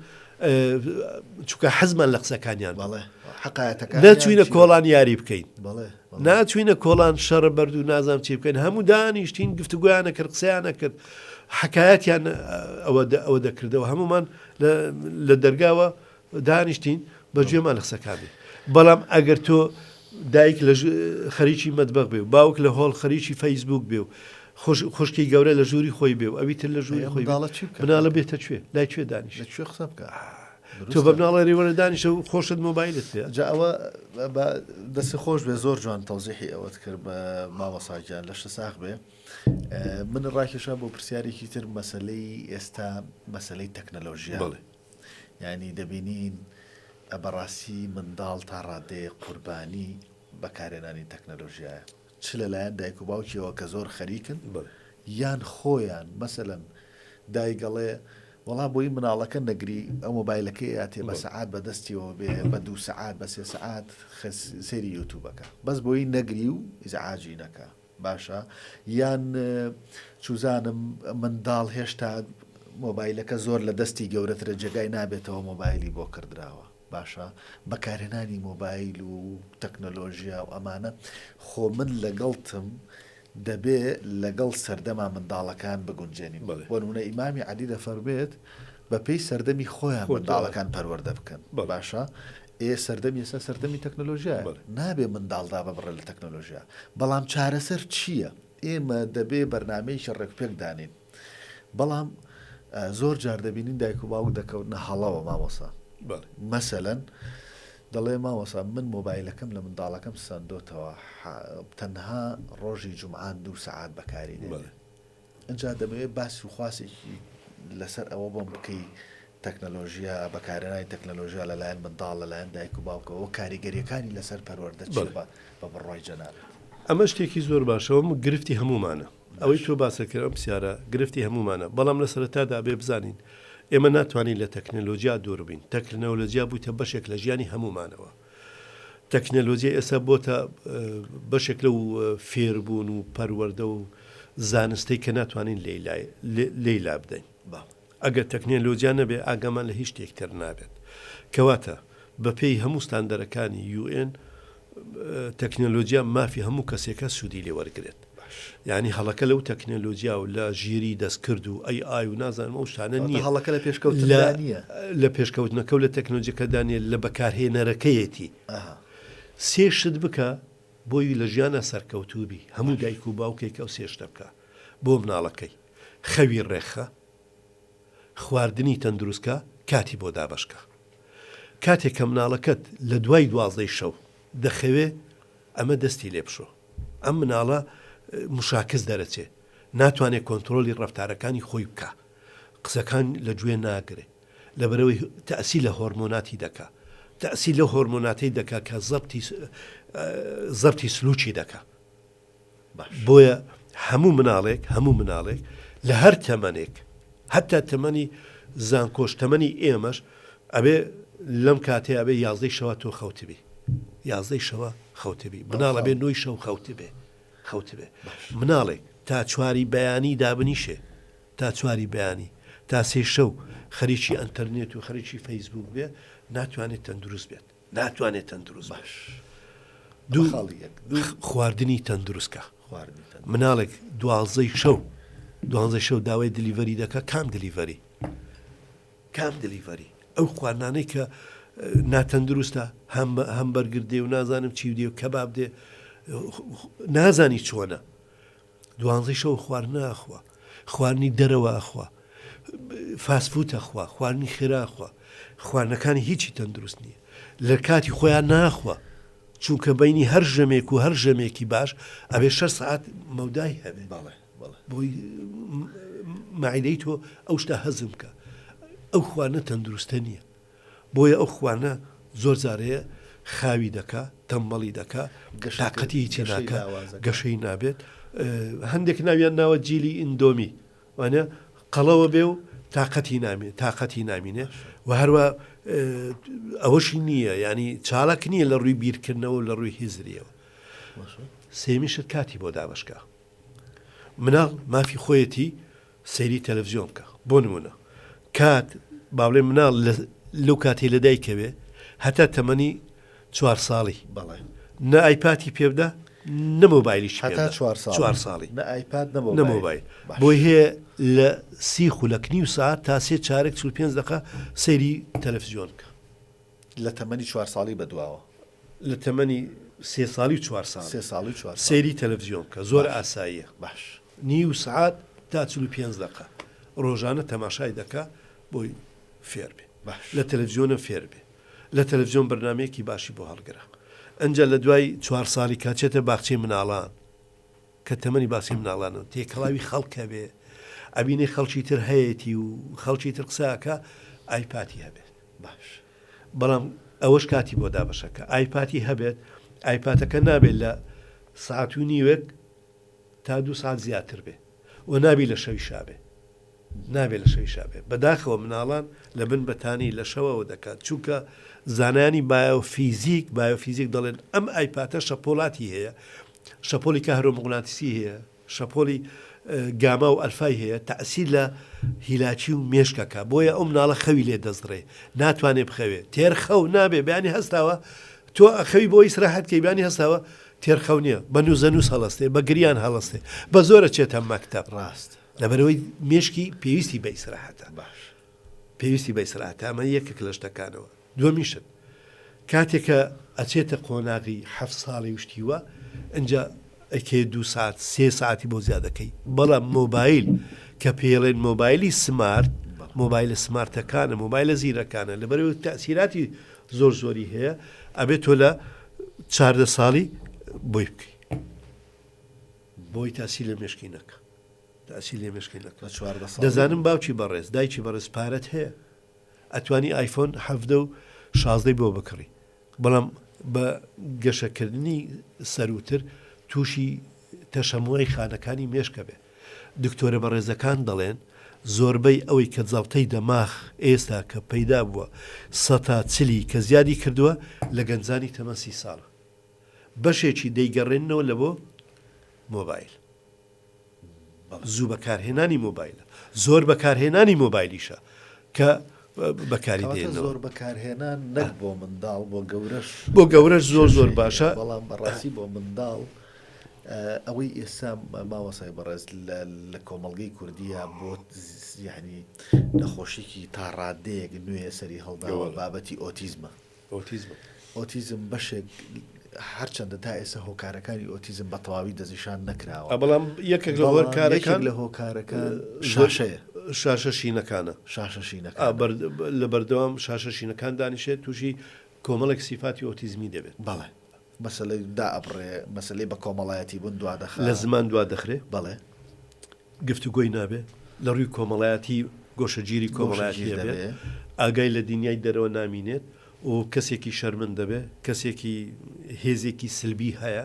چونکە حەزمان لە قسەکانیان بەڵێ نەچوینە کۆڵان یاری بکەین ناچوینە کۆڵان شەڕە بەرد و نازانم چی بکەین هەموو دانیشتین گفتوگۆیانە کرد قسەیانە کرد حکایەتیان ئەوە ئەوە دەکردەوە هەمومان لە دەرگاوە دانیشتین بە گوێمان لە قسەکان بێ بەڵام ئەگەر تۆ دایک لە خەریکی مەتبەخ بێ و باوک لە هۆڵ خەریکی فەیسبوک بێ و خوشکی گەورە لە ژووری خۆی بێ و ئەوی تر لە ژووری خۆی مناڵە بێتە کوێ لای کوێ دانیش لە کوێ قسە بکە تۆ بە مناڵە ڕێوەرە دانیشە و خۆشت مۆبایلت پێ جا ئەوە دەست خۆش بێ زۆر جوان تەوزیحی ئەوەت کرد بە مامۆسا گیان لەشت ساغ بێ من ڕاکێشا بۆ پرسیارێکی تر مەسلەی ئێستا مەسلەی تەکنەلۆژیا بەڵێ یانی دەبینین بەڕاستی منداڵ تا ڕادەیەک قوربانی بەکارهێنانی تەکنەلۆژیایە چ لەلایەن دایک و باوکیەوە کە زۆر خەریکن یان خۆیان مەسەلەن دایک ئەڵێ وەڵا بۆی مناڵەکە نەگری ئەو مۆبایلەکەی ئەتێ بە سەعات بە دەستیەوە بێ بە دوو سەعات بە سێ سەعات سەیری یوتوبەکە بەس بۆی نەگری و ئیزعاجی نەکا. باشە یان چوزانم منداڵ هێشتا مۆبایلەکە زۆر لە دەستی گەورەترە جێگای نابێتەوە مۆبایلی بۆ کڕدراوە باشە بەکارهێنانی مۆبایل و تەکنەلۆژیا و ئەمانە خۆ من لەگەڵتم دەبێ لەگەڵ سەردەما منداڵەکان بگونجێنین بۆ نمونە ئیمامی عەلی دەفەرمێت بەپێی سەردەمی خۆیان منداڵەکان پەروەردە بکەن باشە ئێ سەردەمی ئێستا سەردەمی تەکنەلۆژیایە نابێ منداڵ داببڕێ لە تەکنەلۆژیا بەڵام چارەسەر چییە؟ ئێمە دەبێ بەرنامەیەکی ڕێکوپێک دانێین بەڵام زۆر جار دەبینین دایک و باوک دەکەونە هەڵەوە مامۆسا مەسەلەن دەڵێ مامۆسا من مۆبایلەکەم لە منداڵەکەم سەندۆتەوە تەنها ڕۆژی جومعان دوو سەعات بەکاری دێنێ ئنجا دەمەوێت باس و خواسێکی لەسەر ئەوە بۆم بکەی تەکنەلۆژیا، بەکارهێنانی تەکنەلۆژیا لەلایەن منداڵ، لەلایەن دایک و باوکەوە و کاریگەرییەکانی لەسەر پەروەردە چییە بە بە بڕوای جەنابت؟ ئەمە شتێکی زۆر باشە و گرفتی هەموومانە. ئەوەی تۆ باست کرد ئەم پرسیارە گرفتی هەموومانە، بەڵام لە سەرەتادا ئەبێ بزانین ئێمە ناتوانین لە تەکنەلۆجیا دوور بین، تەکنەلۆجیا بوویتە بەشێک لە ژیانی هەموومانەوە. تەکنەلۆجیا ئێستا بۆتە بەشێک لەو فێربوون و پەروەردە و زانستەی کە ناتوانین لێی لابدەین. ئەگەر تەکنەلۆجیا نەبێ ئاگامان لە هیچ شتێک تر نابێت. کەواتە بەپێی هەموو ستاندەرەکانی UN تەکنەلۆجیا مافی هەموو کەسێکە سوودی لێ وەرگرێت. یانی هەڵەکە لەو تەکنەلۆجیا و لە ژیری دەستکرد و ئەی ئای و نازانم ئەو شتانە نییە. هەڵەکە لە پێشکەوتندا نییە. لە پێشکەوتنەکە و لە تەکنەلۆجیەکەدا نییە، لە بەکارهێنەرەکەیەتی. سێ شت بکە بۆی لە ژیانا سەرکەوتوو بی، هەموو دایک و باوکێک ئەو سێ شتە بکا بۆ مناڵەکەی، خەوی ڕێکخە، خواردنی تەندروست کە، کاتی بۆ دابەش کە. کاتێک کە مناڵەکەت لە دوای دوازدەی شەو دەخەوێ ئەمە دەستی لێ بشۆ. ئەم مناڵە مشاکس دەرەچێ، ناتوانێ کۆنترۆلی ڕەفتارەکانی خۆی بکا، قسەکان لە گوێ ناگرێ، لەبەرئەوەی تەئسیر لە هۆرمۆناتی دەکا، تەئسیر لەو هۆرمۆناتەی دەکا کە زەبتی زەبتی سلوکی دەکا. بۆیە هەموو مناڵێک هەموو مناڵێک لە هەر تەمەنێک هەتا تەمەنی زانکۆش تەمەنی ئێمەش ئەبێ لەم کاتەی ئەبێ یازدەی شەوە تۆ خەوتبی یازدەی شەوە خەوتبی مناڵ ئەبێ نۆی شەو خەوتبێ خەوتبێ مناڵێک تا چواری بەیانی دابنیشێ تا چواری بەیانی تا سێ شەو خەریکی ئەتەرنێت و خەریکی فەیسبوک بێ ناتوانێت تەندروست بێت ناتوانێت تەندروست باش دوو خاڵی یەک دوو خواردنی تەندروست کە خواردنی تەندروست. مناڵێک دوازدەی شەو دوانزەی شەو داوای دلیڤەری دەکا کام دلیڤەری کام دلیڤەری ئەو خواردنانەی کە ناتەندروستە هەم هەم بەرگر دێ و نازانم چی دێ و کەباب دێ نازانی چۆنە دوانزەی شەو خواردن ئەخوا خواردنی دەرەوە ئەخوا فاست فود ئەخوا خواردنی خێرا ئەخوا خواردنەکانی هیچی تەندروست نییە لە کاتی خۆیان ناخوا چونکە بینی هەر ژەمێک و هەر ژەمێکی باش ئەبێ شەش سەعات مەودای هەبێ بەڵێ بەڵێ بۆی مەعیدەی تۆ ئەو شتە هەزم بکە ئەو خواردنە تەندروستە نییە بۆیە ئەو خوانە زۆر جار هەیە خاوی دەکا، تەمبەڵی دەکا، تاقەتی هیچی ناکا، گەشەی نابێت. هەندێک ناویان ناوە جیلی ئیندۆمی. وانە قەڵەوە بێ و تاقەتی نامێ تاقەتی نامینێ و هەروە ئەوەشی نییە ینی چاڵک نییە لە ڕووی بیرکردنەوە لە ڕووی هزریەوە سێمیشت کاتی بۆ دابشکە مناڵ مافی خۆیەتی سەیری تەلەفزیۆن بکە بۆ نمونە کات با بڵێن مناڵ لەو کاتەی لە دایکەوێ هەتا تەمەنی چوار ساڵی بەڵێ نە ئایپاتی پێ بدە نە مۆبایلیشی پێ هەتا بدە چوار ساڵی چوار ساڵی نە ئایپاد نە نە مۆبایل مۆبایل باش بۆی هەیە لە سی خولەک نیو سەعات تا سێ چارەک 45 دەقە سەیری تەلەفزیۆن بکە. لە تەمەنی چوار ساڵی بەدواوە. لە تەمەنی سێ ساڵی و چوار ساڵی. سێ ساڵی و چوار ساڵی. سەیری تەلەفزیۆن بکە زۆر باش ئاساییە. باش. نیو سەعات تا 45 دەقە ڕۆژانە تەماشای دەکا بۆی فێر بێ. باش. لە تەلەفزیۆنە فێر بێ. لە تەلەفزیۆن بەرنامەیەکی باشی بۆ هەڵگرە. ئنجا لە دوای چوار ساڵی کە ئەچێتە باخچەی مناڵان کە تەمەنی باخچەی مناڵانە تێکەڵاوی خەڵک ئەبێ ئەبینێ خەڵکی تر هەیەتی و خەڵکی تر قسە ئەکا ئایپاتی هەبێت. باش. بەڵام ئەوەش کاتی بۆ دابەشەکە ئایپاتی هەبێت ئایپاتەکە نابێت لە سەعات و نیوێک تا دوو سەعات زیاتر بێ و نابی لە شەویشا بێ نابێ لە شەویشا بێ بەداخەوە مناڵان لە بن بەتانی لە شەوەوە دەکات چونکە زانایانی بایۆفیزیک بایۆفیزیک دەڵێن ئەم ئایپاتە شەپۆلاتی هەیە شەپۆلی کەهرۆموغناتیسی هەیە شەپۆلی گاما و ئەلفای هەیە تەئسیر لە هیلاکی و مێشک ئەکا بۆیە ئەو مناڵە خەوی لێ دەزڕێ ناتوانێ بخەوێ تێر خەو نابێ بەیانی هەستاوە تۆ ئەخەوی بۆ ئیسراحەت کەی بەیانی هەستاوە تێر خەو نییە بە نووزەنووس هەڵەستێ بە گریان هەڵەستێ بە زۆر ئەچێتە مەکتەب ڕاست لەبەرئەوەی مێشکی پێویستی بە ئیسراحەتە باش پێویستی بە ئیسراحەتە ئەمە یەکێک لە شتەکانەوە دووەمین شت کاتێک کە ئەچێتە قۆناغی حەفت ساڵی و شتی وا ئینجا ئەکەیە دوو سەعات سێ سەعاتی بۆ زیاد ئەکەی بەڵام مۆبایل کە پێڵێن مۆبایلی سمارت مۆبایلە سمارتەکانە مۆبایلە زیرەکانە لەبەرەوەی تەئسیراتی زۆر زۆری هەیە ئەبێت تۆ لە 14 ساڵی بۆی بکەی بۆی تاسیر لە مێشکی نەکە تاسیر لە مێشکی نەکە لە 14 ساڵی دەزانم باوکی بەڕێز دایکی بەڕێز پارەت هەیە ئەتوانی ئایفۆن 17 و شازدەی بۆ بکڕی بەڵام بە گەشەکردنی سەرووتر تووشی تەشەموعی خانەکانی مێشک ئەبێ. دکتۆرە بەڕێزەکان دەڵێن زۆربەی ئەوەی کە جەڵتەی دەماخ ئێستا کە پەیدا بووە سەتا چلی کە زیادی کردووە لە گەنجانی تەمەن سی ساڵە. بەشێکی دەیگەڕێننەوە لە بۆ مۆبایل. زوو بەکارهێنانی مۆبایلە زۆر بەکارهێنانی مۆبایلیشە کە بەکاری دێنەوە. زۆر بەکارهێنان نەک بۆ منداڵ بۆ گەورەش بۆ گەورەش زۆر زۆر باشە بەڵام بەڕاستی بۆ منداڵ ئەوەی ئێستا مامۆسای بەڕێز لە کۆمەڵگەی کوردیە بۆ یعنی نەخۆشیکی تا ڕادەیەک نوێ سەری هەڵداوە بابەتی ئۆتیزمە ئۆتیزمە. ئۆتیزم بەشێک هەرچەندە تا ئێستا هۆکارەکانی ئۆتیزم بە تەواوی دەستنیشان نەکراوە. بەڵام یەکێک لە هۆکارەکان یەکێک لە هۆکارەکان شاشەیە. شاشە شینەکانە. شاشە شینەکانە. لە بەردەوام شاشە شینەکان دانیشێت تووشی کۆمەڵێک سیفاتی ئۆتیزمی دەبێت. بەڵێ. مەسەلەی دائەبڕێ، مەسەلەی بە کۆمەڵایەتی بوون دوادەخا. لە زمان دوادەخرێ. بەڵێ. گفتوگۆی نابێ، لە ڕووی کۆمەڵایەتی گۆشەگیری کۆمەڵایەتی ئەبێ، ئاگای لە دنیای دەرەوە نامینێت و کەسێکی شەرمن دەبێ، کەسێکی هێزێکی سلبی هەیە،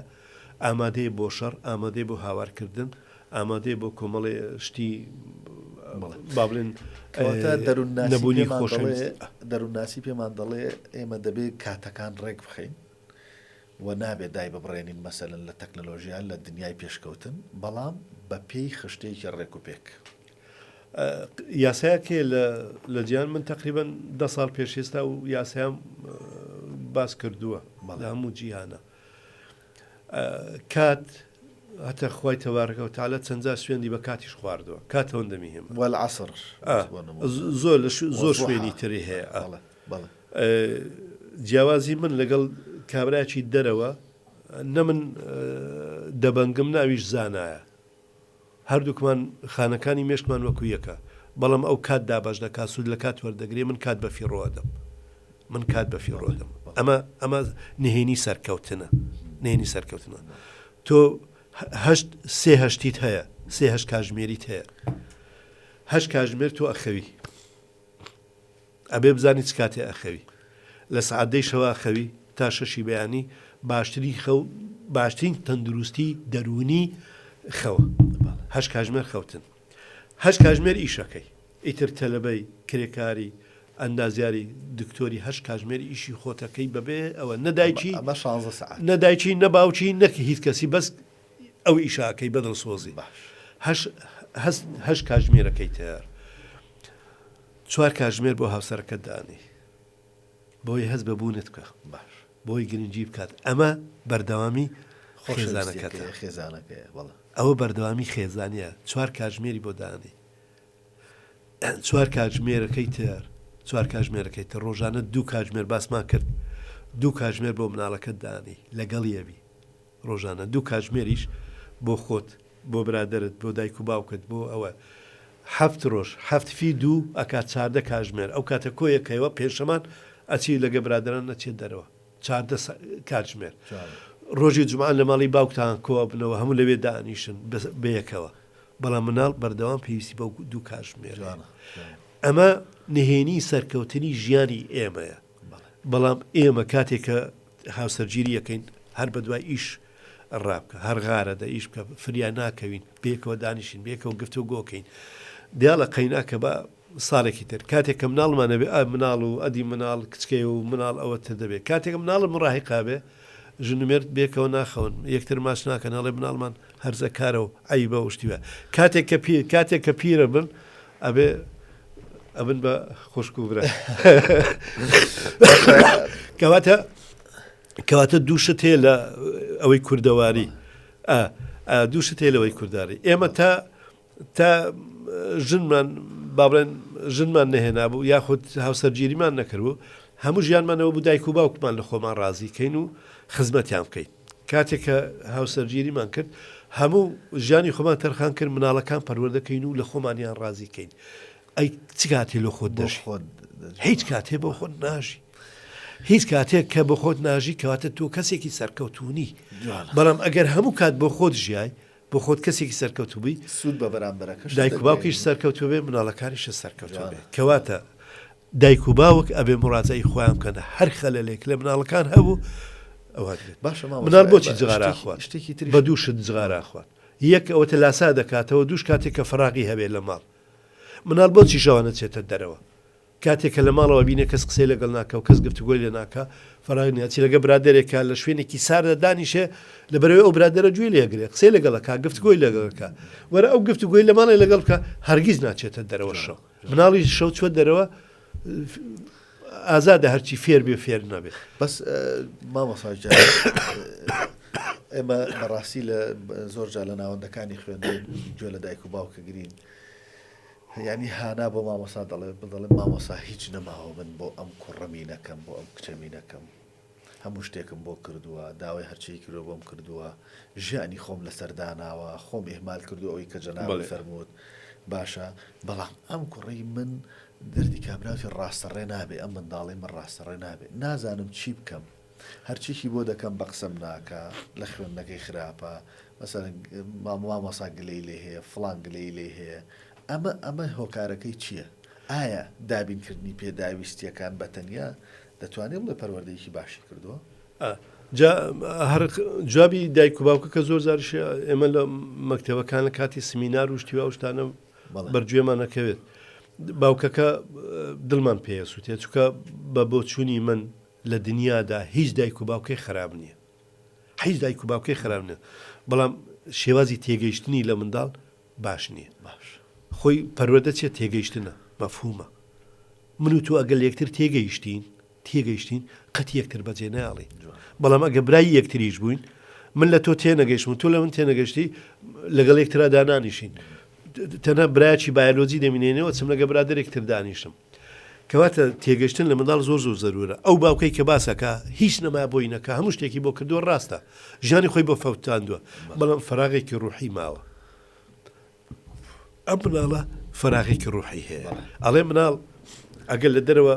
ئامادەیە بۆ شەڕ، ئامادەیە بۆ هاوارکردن، ئامادەیە بۆ کۆمەڵێ شتی با بڵێن نەبوونی خۆشەویستی. دەروونناسی پێمان دەڵێ ئێمە دەبێ کاتەکان ڕێک بخەین. و نابێت دایببڕێنین مەسەلەن لە تەکنەلۆژیا لە دنیای پێشکەوتن بەڵام بە پێی خشتەیەکی ڕێک و پێک. یاسایەک هەیە لە لە جیهان من تەقریبەن دە ساڵ پێش ئێستا و یاسایان باس کردووە لە هەموو جیهانە کات هەتا خوای تەبارەکە و تەعالا چەند جار سوێندی بە کاتیش خواردووە کات ئەوەندە مهمە والعصر زۆر لە زۆر شوێنی تری هەیە جیاوازی من لەگەڵ کابرایەکی دەرەوە نە من دەبەنگم نە ئەویش زانایە هەردووکمان خانەکانی مێشکمان وەکو یەکە بەڵام ئەو کات دابەش دەکات سوود لە کات وەردەگرێ من کات بە فیڕۆ ئەدەم من کات بە فیڕۆ ئەدەم ئەمە ئەمە نهێنی سەرکەوتنە نهێنی سەرکەوتنە تۆ هەشت سێ هەشتیت هەیە سێ هەشت کاژمێریت هەیە هەشت کاژمێر تۆ ئەخەوی ئەبێ بزانی چ کاتێ ئەخەوی لە سەعات دەی شەوا ئەخەوی تا شەشی بەیانی باشترین خەو باشترین تەندروستی دەروونی خەوە هەشت کاژمێر خەوتن. هەشت کاژمێر ئیشەکەی ئیتر تەلەبەی، کرێکاری، ئەندازیاری، دکتۆری هەشت کاژمێر ئیشی خۆتەکەی بەبێ ئەوە نە دایکی ئەمە شانزە سەعات. نە دایکی نە باوکی نە هیچ کەسی بەس ئەو ئیشە ئەکەی بە دڵسۆزی باش. هەشت هەست هەشت کاژمێرەکەی تر چوار کاژمێر بۆ هاوسەرەکەت دانێی بۆی هەست بە بوونت بکا باش. بۆی گرنگی بکات ئەمە بەردەوامی خێزانەکەتە. خۆشەویستیەکەیە خێزانەکەیە بەڵێ. ئەوە بەردەوامی خێزانیە چوار کاتژمێری بۆ دانێی چوار کاتژمێرەکەی تر چوار کاتژمێرەکەی تر ڕۆژانە دوو کاتژمێر باسمان کرد دوو کاتژمێر بۆ مناڵەکەت دانێی لەگەڵی ئەبی ڕۆژانە دوو کاتژمێریش بۆ خۆت بۆ برادەرت بۆ دایک و باوکت بۆ ئەوە حەفت ڕۆژ حەفت فی دوو ئەکات چاردە کاتژمێر ئەو کاتە کۆیەکەیەوە پێنجشەمان ئەچی لەگە برادەران ئەچێت دەرەوە 14 کاتژمێر ڕۆژی جومعە لە ماڵی باوکتان کۆ ئەبنەوە هەموو لەوێ دانیشن بەیەکەوە بەڵام مناڵ بەردەوام پێویستی بەو دوو کاتژمێر ئەمە نهێنی سەرکەوتنی ژیانی ئێمەیە بەڵام ئێمە کاتێک کە هاوسەرگیری یەکەین هەر بەدوای ئیش ڕابکە هەر غارە دە ئیش بکە فریا ناکەوین بێکەوە دانیشین بێکەوە گفتو گۆکەین دیاڵە قەیناکە بە ساڵێکی تر کاتێک کە مناڵمان ئەبێ ئا مناڵ و ئەدی مناڵ کچکەی و مناڵ ئەوە تر دەبێ کاتێک مناڵت مڕاهیقا بێ ژن و مێرد بێکەوە ناخەون یەکتر ماچ ناکەن ئەڵێ مناڵمان هەرزەکارە و عەیبە و شتی وا کاتێک کە پیر کاتێک کە پیرە بن ئەبێ ئەبن بە خوشک و برا کەواتە کەواتە دوو شت هەیە لە ئەوەی کوردەواری دوو شت هەیە لەوەی کورداری ئێمە تا تا ژنمان با بڵێن ژنمان نەهێنابوو یاخود هاوسەرگیریمان نەکردبوو هەموو ژیانمانەوە بوو دایک و باوکمان لە خۆمان ڕازی کەین و خزمەتیان بکەین کاتێک کە هاوسەرگیریمان کرد هەموو ژیانی خۆمان تەرخان کرد مناڵەکان پەروەردەکەین و لە خۆمانیان ڕازی کەین ئەی چ کاتێ لە خۆت دەژی هیچ کاتێ بۆ خۆت ناژی هیچ کاتێک کە بۆ خۆت ناژی کەواتە تۆ کەسێکی سەرکەوتونی بەڵام ئەگەر هەموو کات بۆ خۆت ژیای بۆ خۆت کەسێکی سەرکەوتوو بی سوود بە بەرامبەرەکەشت دایک و باوکیش دەگەیەنی. سەرکەوتوو بێ مناڵەکانیشت سەرکەوتوو بێ جوانە. کەواتە دایک و باوک ئەبێ موراجەعەی خۆیان بکەن هەر خەلەلێک لە مناڵەکان هەبوو ئەوە دەبێت باشە مامۆستا مناڵ بۆچی ئێمە جغارە شتێکی ئەخوات شتێکی بە تریش دوو شت جغارە ئەخوات یەک ئەوەتە لاسا دەکاتەوە دووش کاتێک کە فەراغی هەبێ لە ماڵ مناڵ بۆچی شەوانە چێتە دەرەوە کاتێ کە لە ماڵەوە بینێ کەس قسەی لەگەڵ ناکا و کەس گفتوگۆی لێ ناکا، فەراغ نیە ئەچێ لەگەڵ برادەرێکا لە شوێنێکی ساردا دانیشێ، لەبەرئەوەی ئەو برادەرە گوێی لێ ئەگرێ، قسەی لەگەڵ ئەکا، گفتوگۆی لەگەڵ ئەکا. وەرە ئەو گفتوگۆی لە ماڵێ لەگەڵ بکا، هەرگیز ناچێتە دەرەوە شەو. مناڵی شەو چوە دەرەوە ئازادە هەرچی فێر بێ فێر نەبێ. بەس مامۆستا گیان ئێمە بەڕاستی لە زۆر جار لە ناوەندەکانی خوێندن گوێ لە دایک و باوکە گرین، یانی هانا بۆ مامۆستا دەڵێ دەڵێ مامۆستا هیچ نەماوە من بۆ ئەم کوڕەمی نەکەم بۆ ئەم کچەمی نەکەم هەموو شتێکم بۆ کردووە داوای هەرچی کردووە بۆم کردووە ژیانی خۆم لەسەر داناوە خۆم ئیهمال کردو ئەوەی کە جەنابت بەڵێ. فەرمووت باشە بەڵام ئەم کوڕەی من دەردی کابراوتی ڕاستەڕێ نابێ ئەم منداڵەی من ڕاستەڕێ نابێ نازانم چی بکەم هەرچیکی بۆ دەکەم بە قسەم ناکا لە خوێندنەکەی خراپە مەسەلەن مامۆسا گلەی لێ هەیە فڵان گلەی لێ هەیە ئەمە ئەمە هۆکارەکەی چییە؟ ئایا دابینکردنی پێداویستییەکان بە تەنیا دەتوانێ بڵێ پەروەردەیەکی باشی کردووە؟ جا هەر جوابی دایک و باوکە کە زۆر جاریش ئێمە لە مەکتەبەکان لە کاتی سمینار و شتی وا و شتانە بەرگوێمان ئەکەوێت باوکەکە دڵمان پێ ئەسووتێ چونکە بە بۆچوونی من لە دنیادا هیچ دایک و باوکێک خراپ نییە هیچ دایک و باوکێک خراپ نییە بەڵام شێوازی تێگەیشتنی لە منداڵ باش نییە باش خۆی پەروەردە چیە تێگەیشتنە مەفهومە من و تۆ ئەگەر لە یەکتر تێگەیشتین تێگەیشتین قەت یەکتر بەجێ نایەڵین بەڵام ئەگە برای یەکتریش بووین من لە تۆ تێنەگەیشتم و تۆ لە من تێنەگەشتی لەگەڵ یەکترا دانانیشین تەنها برایەکی بایۆلۆجی دەمینێنەوە چم لەگە برادێک تر دانیشم کەواتە تێگەشتن لە منداڵ زۆر زۆر زەرورە ئەو باوکەی کە باسەکە هیچ نەما بۆی نەکا هەموو شتێکی بۆ کردووە ڕاستە ژیانی خۆی بۆ فەوتاندووە بەڵام فەراغێکی ڕوحی ماوە ئەم مناڵە فەراغێکی ڕوحی هەیە ئەڵێ مناڵ ئەگەر لە دەرەوە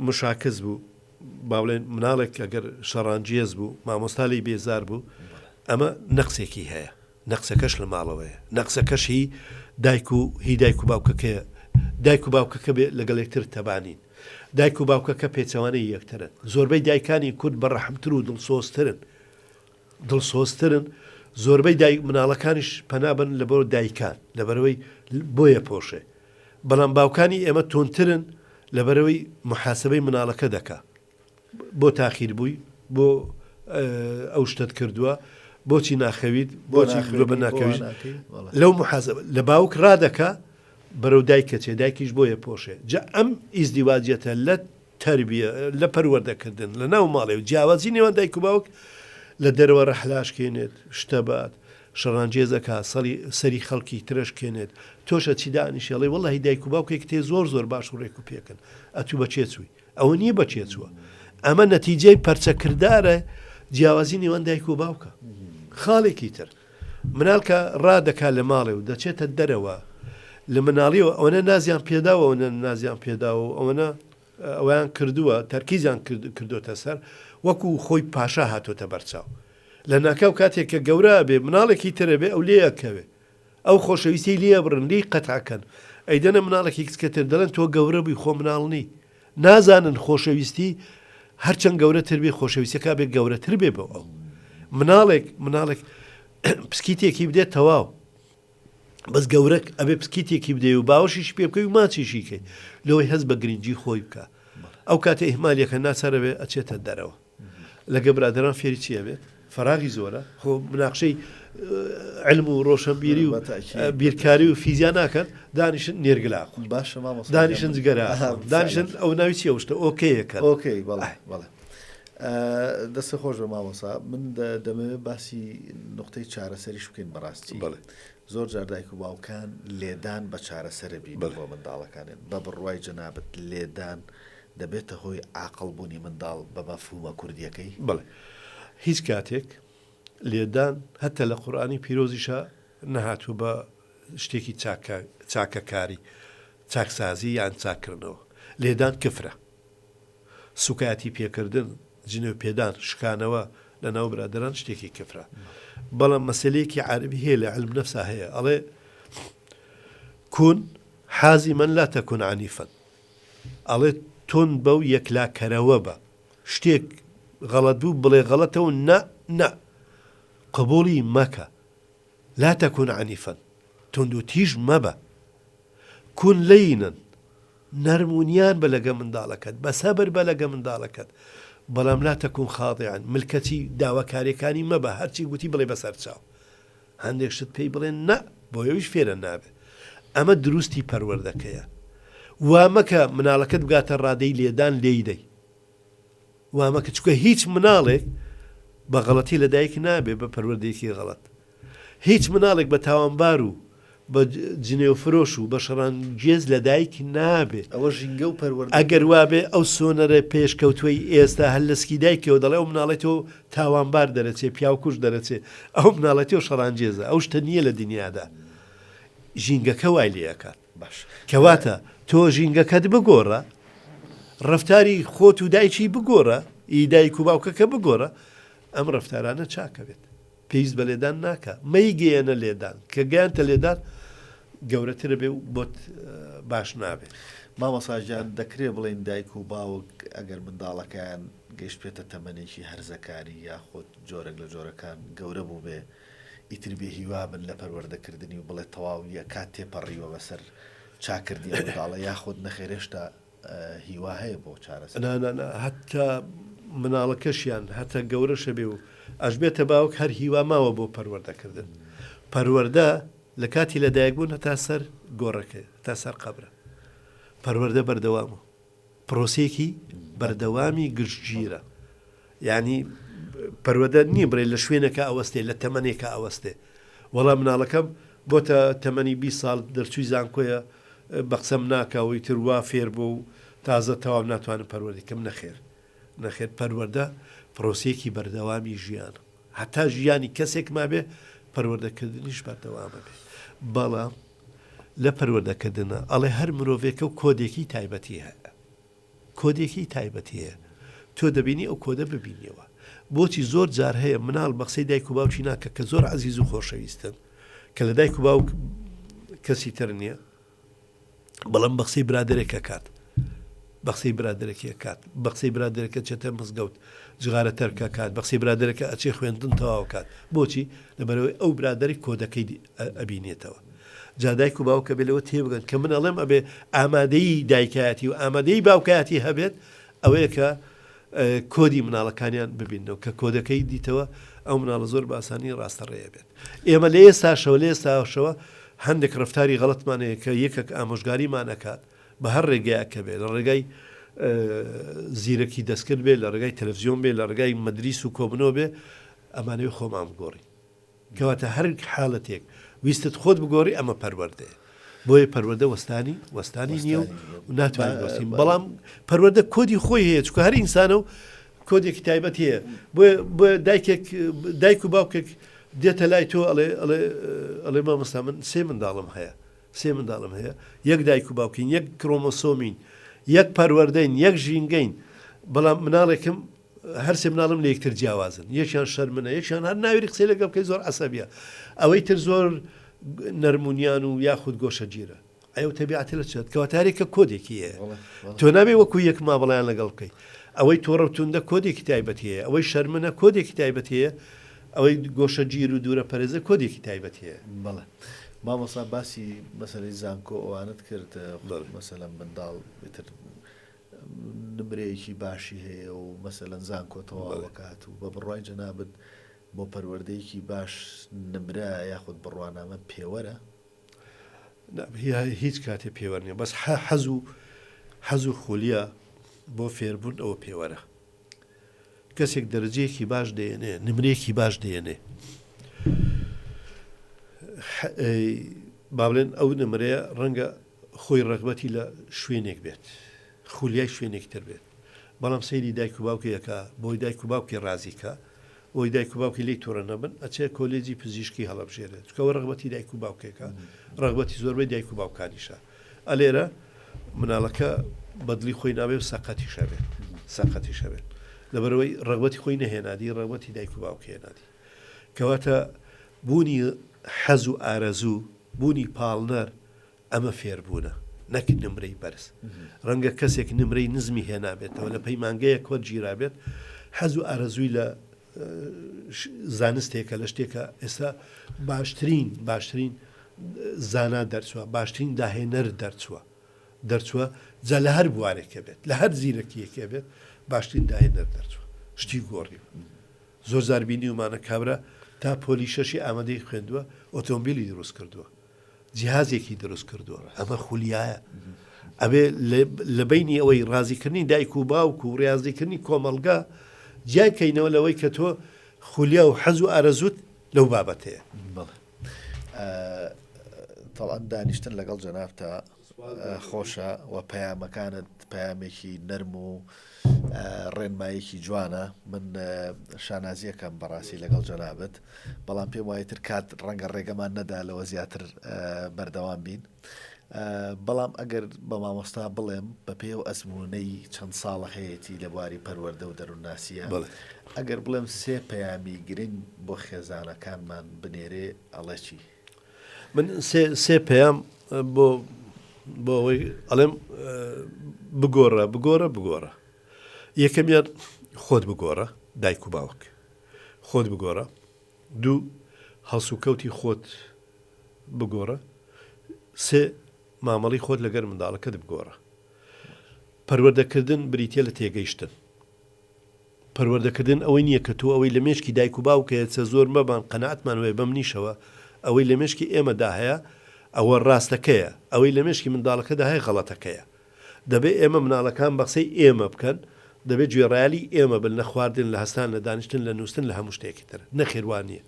مشاکس بوو با بڵێن مناڵێک ئەگەر شەڕانگێز بوو مامۆستا لێی بێزار بوو ئەمە نەقسێکی هەیە نەقسەکەش لە ماڵەوەیە نەقسەکەش هی دایک و هی دایک و باوکەکەیە دایک و باوکەکە بێ لەگەڵ یەکتر تەبانین دایک و باوکەکە پێچەوانەی یەکترن زۆربەی دایکانی کورد بە ڕەحمتر و دڵسۆزترن دڵسۆزترن. زۆربەی دایک مناڵەکانیش پەنا بەن لەبۆ دایکان لەبەرئەوەی بۆیە پۆشێ بەڵام باوکانی ئێمە توندترن لەبەرئەوەی محاسبەی مناڵەکە دەکا بۆ تاخیر بووی بۆ ئەو شتەت کردووە بۆچی ناخەویت بۆچی بە ناکەویت لەو محاسبە لە باوک ڕادەکا بەرەو دایک کەچێ دایکیش بۆیە پۆشێ جا ئەم ئیزدیواجیەتە لە تەربیە لە پەروەردە کردن لە ناو ماڵێ و جیاوازی نێوان دایک و باوک لە دەرەوە ڕەحلاشکێنێت شتە بات شەڕانگێزەکە سەڵی سەری خەڵکی ترەشکێنێت تۆش ئەچی دانیشی ئەڵێی وەڵاهی دایک و باوکێک تێ زۆر زۆر باش و ڕێک و پێکن ئەتوو بە کێ چووی ئەوە نییە بە کێ چووە ئەمە نەتیجەی پەرچەکردارە جیاوازی نێوان دایک و باوکە خاڵێکی تر مناڵ کە ڕادەکا لە ماڵێ و دەچێتە دەرەوە لە مناڵیەوە ئەوەنە نازیان پێداوە ئەوەنە نازیان پێداوە و ئەوەنە ئەویان کردووە تەرکیزیان کردوتە سەر وەکو خۆی پاشا هاتۆتە بەرچاو لە ناکاو کاتێک کە گەورە بێ مناڵێکی ترە بێ ئەو لێیەکەوێ ئەو خۆشەویستی لێ بڕن لی قەتعکەن ئەیدەنە مناڵێکی کچکەتر دەڵێن تۆ گەورە بووی خۆ مناڵ نی نازانن خۆشەویستی هەرچەند گەورە تر بێ خۆشەویستەکە بێ گەورەتر بێ بۆ ئەو مناڵێک مناڵێک پسکیتێکی بدێت تەواو بەس گەورەک ئەبێ پسکیتێکی بدەی و باوەشیش پێ بکەی و ماچیشی کەی لەوەی هەست بە گرنگی خۆی بکە ئەو کاتە ئیهمالیەکە ناچارەبێ ئەچێتە دەرەوە لەگە برادەران فێری چی ئەبێت؟ فەراغی زۆرە خۆ مناقشەی علم و ڕۆشنبیری و بیرکاری و فیزیا ناکەن دانیشن نێرگلا باشە مامۆستا دانیشن جگەرە دانیشن ئەو ناوی چیە شتە ئۆکەیەکە ئۆکەی بەڵێ بەڵێ دەست خۆش بە مامۆسا من دەمەوێت باسی نقطەی چارەسەریش بکەین بەڕاستی بەڵێ زۆر جار دایک و باوکان لێدان بە چارەسەرە بین بۆ منداڵەکانیان بە بڕوای جەنابت لێدان دەبێتە هۆی عاقڵ بوونی منداڵ بە مەفهومە کوردیەکەی؟ بەڵێ هیچ کاتێک لێدان هەتا لە قورئانی پیرۆزیشا نەهاتووە بە شتێکی چاکە چاکەکاری چاکسازی یان چاککردنەوە لێدان کفرە سوکایەتی پێکردن جنێو پێدان شکانەوە لە ناو برادەران شتێکی کفرە بەڵام مەسەلەیەکی عەرەبی هەیە لە علم نەفسا هەیە ئەڵێ کون حازما لا تكن عنیفا ئەڵێ توند بە و یەکلاکەرەوە بە، شتێک غەڵەت بوو بڵێ غەڵەتە و نا نا قبوڵی مەکە، لا تکن عنیفا توندوتیژ مەبە، کن لینا نەرم و نیان بە لەگە منداڵەکەت، بە سەبر بە لەگە منداڵەکەت، بەڵام لا تکن خاضعا ملکەچی داواکاریەکانی مەبە، هەرچی گوتی بڵێ بەسەرچاو. هەندێک شت پێی بڵێن نا بۆ ئەویش فێرە نابێت ئەمە دروستی پەروەردەکەیە وا مەکە مناڵەکەت بگاتە ڕادەی لێدان لێی دەی وا مەکە چونکە هیچ مناڵێک بە غەڵەتی لە دایک نابێ بە پەروەردەیەکی غەڵەت هیچ مناڵێک بە تاوانبار و بە جنێو فرۆش و بە شەڕانگێز لە دایک نابێ. ئەوە ژینگە و پەروەردە. ئەگەر وابێ ئەو سۆنەرە پێشکەوتوەی ئێستا هەر لە سکی دایکیەوە دەڵێ ئەو مناڵەی تۆ تاوانبار دەرەچێ پیاوکوژ دەرەچێ ئەو مناڵەی تۆ شەڕانگێزە ئەو شتە نیە لە دنیادا ژینگەکە وای لێ ئەکات باش کەواتە تۆ ژینگەکەت بگۆڕە ڕەفتاری خۆت و دایکی بگۆڕە ئی دایک و باوکەکە بگۆڕە ئەم ڕەفتارانە چاکەبێت. پێویست بە لێدان ناکا مەیگەیەنە لێدان کە گەیانتە لێدان گەورەترە بێ و بۆت باش نابێ. مامۆستا گیان دەکرێ بڵێین دایک و باوک ئەگەر منداڵەکەیان گەیشتبێتە تەمەنێکی هەرزەکاری یاخود جۆرێک لە جۆرەکان گەورە بووبێ ئیتر بێ هیوا بن لە پەروەردەکردنی و بڵێ تەواو یە کات تێپەڕیوە بەسەر چاکردنی ئەو منداڵە یاخود نەخێر هێشتا هیوا هەیە بۆ چارەسەر؟ نا نا نا هەتا مناڵەکەشیان هەتا گەورەشە بێ و ئەشبێتە باوک هەر هیوا ماوە بۆ پەروەردەکردن پەروەردە لە کاتی لەدایک بوون هەتا سەر گۆڕەکەی هەتا سەر قەبرە پەروەردە بەردەوامە پرۆسەیەکی بەردەوامی گشتگیرە یانی پەروەدە نییە بڵێ لە شوێنێکا ئەوەستێ لە تەمەنێکا ئەوەستێ وەڵا مناڵەکەم بۆتە تەمەنی 20 ساڵ دەرچووی زانکۆیە بە قسەم ناکا و ئیتر وا فێر بوو و تازە تەواو ناتوانم پەروەردەی کەم نەخێر نەخێر پەروەردە پرۆسەیەکی بەردەوامی ژیانە هەتا ژیانی کەسێک مابێ پەروەردەکردنیش بەردەوامە بێ بەڵام لە پەروەردەکردنە ئەڵێ هەر مرۆڤێکە و کۆدێکی تایبەتی هەیە کۆدێکی تایبەتی هەیە تۆ دەبینی ئەو کۆدە ببینیەوە بۆچی زۆر جار هەیە مناڵ بە قسەی دایک و باوکی ناکە کە زۆر عەزیز و خۆشەویستن کە لە دایک و باوک کەسی تر نییە بەڵام بە قسەی برادێک ئەکات. بە قسەی برادەرەکی ئەکات، بە قسەی برادەرەکە ئەچێتە مزگەوت، جغارە تەرک ئەکات، بە قسەی برادەرەکە ئەچێ خوێندن تەواو ئەکات. بۆچی؟ لەبەرئەوەی ئەو برادەرەی کۆدەکەی ئەبینێتەوە. جا دایک و باوک ئەبێ لەوە تێبگەن کە من ئەڵێم ئەبێ ئامادەیی دایکایەتی و ئامادەیی باوکایەتی هەبێت، ئەوەیە کە کۆدی مناڵەکانیان ببیننەوە، کە کۆدەکەی دیتەوە ئەو مناڵە زۆر بە ئاسانی ڕاستەڕێ ئەبێت. ئێمە لە ئێستاشەوە لە ئێستاشەوە هەندێک ڕەفتاری غەڵەتمان هەیە کە یەکێک ئامۆژگاریمان ئەکات بە هەر ڕێگایەک کە بێ، لە ڕێگای زیرەکی دەستکرد بێ، لە ڕێگای تەلەفزیۆن بێ، لە ڕێگای مەدریس و کۆبنەوە بێ، ئەمانەوێ خۆمان بگۆڕین. کەواتە هەر حالەتێک ویستت خۆت بگۆڕی ئەمە پەروەردەیە. بۆیە پەروەردە وەستانی وەستانی نییە و ناتوانین بوەستین، بەڵام پەروەردە کۆدی خۆی هەیە، چونکە هەر ئینسانە و کۆدێکی تایبەت هەیە. بۆیە بۆیە دایکێک دایک و باوکێک دێتە لای تۆ ئەڵێ ئەڵێ ئەڵێ مامۆستا من سێ منداڵم هەیە، سێ منداڵم هەیە، یەک دایک و باوکین، یەک کرۆمۆسۆمین، یەک پەروەردەین، یەک ژینگەین، بەڵام مناڵێکم هەرسێ مناڵم لە یەکتر جیاوازن، یەکیان شەرمنە، یەکیان هەر ناوێری قسەی لەگەڵ بکەی زۆر عەسەبیە، ئەوەی تر زۆر نەرمونیان و یاخود گۆشەگیرە. ئەی ئەو تەبیعەتە لە چێت؟ کەواتە هەرێکە کۆدێکی هەیە. تۆ نابێ وەکو یەک مامەڵەیان لەگەڵ بکەی. ئەوەی تۆڕە و توندە کۆدێکی تایبەتی هەیە، ئەوەی شەرمنە کۆدێکی تایبەتی هەیە، ئەوەی گۆشەگیر و دوورە پەرێزە کۆدێکی تایبەتی هەیە. بەڵێ مامۆستا باسی مەسەلەی زانکۆ ئەوانەت کرد مەسەلەن منداڵ ئیتر نمرەیەکی باشی هەیە و مەسەلەن زانکۆ تەواو ئەکات و بە بڕوای جەنابت بۆ پەروەردەیەکی باش نمرە یاخود بڕوانامە پێوەرە؟ هیچ کاتێ پێوەر نیە بەس حەز و حەز و خولیا بۆ فێربوون ئەوە پێوەرە. کەسێک دەرەجەیەکی باش دەیەنێ، نمرەیەکی باش دەیەنێ، با بڵێن ئەو نمرەیە ڕەنگە خۆی ڕەغبەتی لە شوێنێک بێت، خولیای شوێنێکی تر بێت، بەڵام سەیری دایک و باوکی ئەکا، بۆی دایک و باوکی ڕازی کا، بۆی دایک و باوکی لێی توڕە نەبن، ئەچێ کۆلێجی پزیشکی هەڵەبژێرێ، چونکە ئەوە ڕەغبەتی دایک و باوکێکە، ڕەغبەتی زۆربەی دایک و باوکانیشە. ئەلێرە مناڵەکە بەدڵی خۆی نابێ و سەقەتیش هەبێت سەقەتیش هەبێت لەبەرەوەی ڕغبەتی خۆی نەهێنادی ڕغبەتی دایک و باوک هێنادی کەواتە بوونی حەز و ئارەزوو بوونی پاڵنەر ئەمە فێربوونە نەک نمرەی بەرز ڕەنگە کەسێک نمرەی نزمی هێنابێتەوە لە پەیمانگەیەک وەرگیرابێت حەز و ئارەزووی لە زانستێکە لە شتێکە ئێستا باشترین باشترین زانا دەرچووە، باشترین داهێنەر دەرچووە دەرچووە جا لە هەر بوارێکە بێت لە هەر زیرەکیەکە بێت باشترین داهێنەر دەرچووە شتی گۆڕیوە زۆر جار بینیومانە کابرا تا پۆلی شەشی ئامادەی خوێندووە ئۆتۆمبیلی دروست کردووە جیهازێکی دروست کردووە ئەمە خولیایە ئەبێ لە بینی ئەوەی ڕازیکردنی دایک و باوک و ڕاضیکردنی کۆمەڵگا جیای کەینەوە لەوەی کە تۆ خولیا و حەز و ئارەزوت لەو بابەتەیە. بەڵێ تەڵعەن دانیشتن لەگەڵ جەنابتا خۆشە و پەیامەکانت پەیامێکی نەرم و ڕێنمایەکی جوانە من شانازیەکەم بەڕاستی لەگەڵ جەنابت بەڵام پێم وایە تر کات ڕەنگە ڕێگەمان نەدا لەوە زیاتر بەردەوام بین بەڵام ئەگەر بە مامۆستا بڵێم بە پێی ئەو ئەزموونەی چەند ساڵە هەیەتی لە بواری پەروەردە و دەروونناسییە، ئەگەر بڵێم سێ پەیامی گرنگ بۆ خێزانەکانمان بنێرێ ئەڵێ چی؟ من سێ سێ پەیام بۆ بۆ ئەوەی ئەڵێم بگۆڕە بگۆڕە بگۆڕە یەکەمیان خۆت بگۆڕە دایک و باوک خۆت بگۆڕە دوو هەڵسوکەوتی خۆت بگۆڕە سێ مامەڵەی خۆت لەگەر منداڵەکەت بگۆڕە. پەروەردەکردن بریتیە لە تێگەیشتن. پەروەردەکردن ئەوەی نییە کە تۆ ئەوەی لە مێشکی دایک و باوک هەیە چە زۆر مەبان قەناعەتمان وەیە بە منیشەوە ئەوەی لە مێشکی ئێمەدا هەیە ئەوە ڕاستەکەیە ئەوەی لە مێشکی منداڵەکەدا هەیە غەڵەتەکەیە. دەبێ ئێمە مناڵەکان بە قسەی ئێمە بکەن، دەبێ گوێڕایەلی ئێمە بن لە خواردن، لە هەستان، لە دانیشتن، لە نووستن، لە هەموو شتێکی تر. نەخێر وا نییە.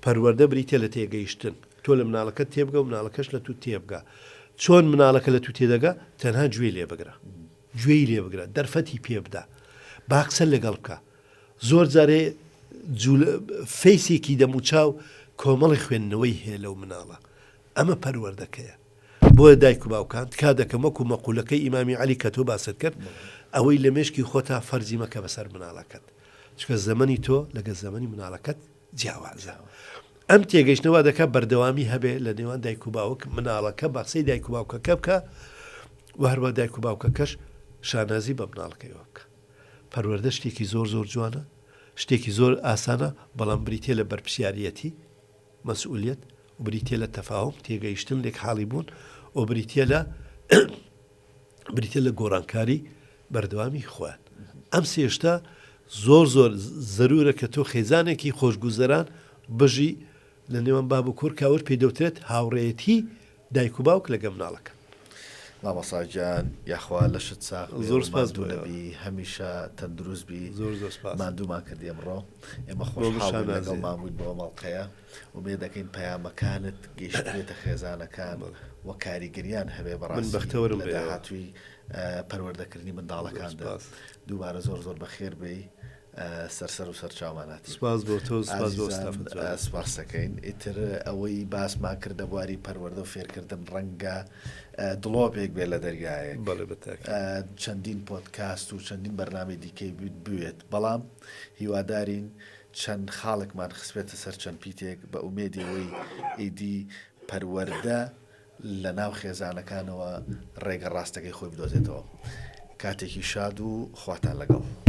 پەروەردە بریتیە لە تێگەیشتن. تۆ لە مناڵەکەت تێبگە و مناڵەکەش لە تو تێبگا. چۆن مناڵەکە لە تو تێدەگا؟ تەنها گوێی لێ بگرە. گوێی لێ بگرە، دەرفەتی پێ بدە. با قسە لەگەڵ بکە. زۆر جارێ جوولە فەیسێکی دەموچاو کۆمەڵی خوێندنەوەی هەیە لەو مناڵە. ئەمە پەروەردەکەیە. بۆیە دایک و باوکان تکا دەکەم وەکو مەقولەکەی ئیمامی عەلی کە تۆ باست کرد ئەوەی لە مێشکی خۆتا فەرزی مەکە بەسەر مناڵەکەت چونکە زەمەنی تۆ لەگەل زەمەنی مناڵەکەت جیاوازە ئەم تێگەیشتنە وا دەکات بەردەوامی هەبێ لە نێوان دایک و باوک مناڵەکە بە قسەی دایک و باوکەکە بکە و هەروە دایک و باوکەکەش شانازی بە مناڵەکەیەوە بکە. پەروەردە شتێکی زۆر زۆر جوانە، شتێکی زۆر ئاسانە، بەڵام بریتیە لە بەرپسیاریەتی، مەسئولیەت، و بریتیە لە تەفاهوم، تێگەیشتن، لێکحاڵی بوون، و بریتیە لە بریتیە لە گۆڕانکاری بەردەوامی خۆیان. ئەم سێ شتە زۆر زۆر زەرورە کە تۆ خێزانێکی خۆشگوزەران بژی لە نێوان باب و کوڕ کە ئەوەش پێی دەوترێت هاوڕێیەتی دایک و باوک لەگەڵ مناڵەکە. مامۆستا گیان یاخوا لەشت ساغ بێ زۆر سپاس ماندوو نەبی هەمیشە تەندروست بی زۆر زۆر سپاس ماندوومان کردی ئەمڕۆ ئێمە خۆشحاڵ بووین لەگەڵمان بوویت بۆ ئەم ئەڵقەیە ئومێد دەکەین پەیامەکانت گەیشتبێتە خێزانەکان و کاریگەریان هەبێ بەڕاستی بەختەوەرم لە داهاتووی پەروەردەکردنی منداڵەکاندا دووبارە زۆر زۆر بەخێر بێی سەر سەر و سەر چاومان هاتی. سپاس بۆ تۆ سپاس بۆ ستافت جوانت. سپاست دەکەین. ئیتر ئەوەی باسمان کرد لە بواری پەروەردە و فێرکردن ڕەنگە دڵۆپێک بێت لە دەریایەک. بەڵێ بە تاکید. چەندین پۆدکاست و چەندین بەرنامەی دیکەی بوێت بەڵام هیوادارین چەند خاڵێکمان خستبێتە سەر چەند پیتێک بە ئومێدی ئەوەی ئیدی پەروەردە لە ناو خێزانەکانەوە ڕێگە ڕاستەکەی خۆی بدۆزێتەوە. کاتێکی شاد و خواتان لەگەڵ.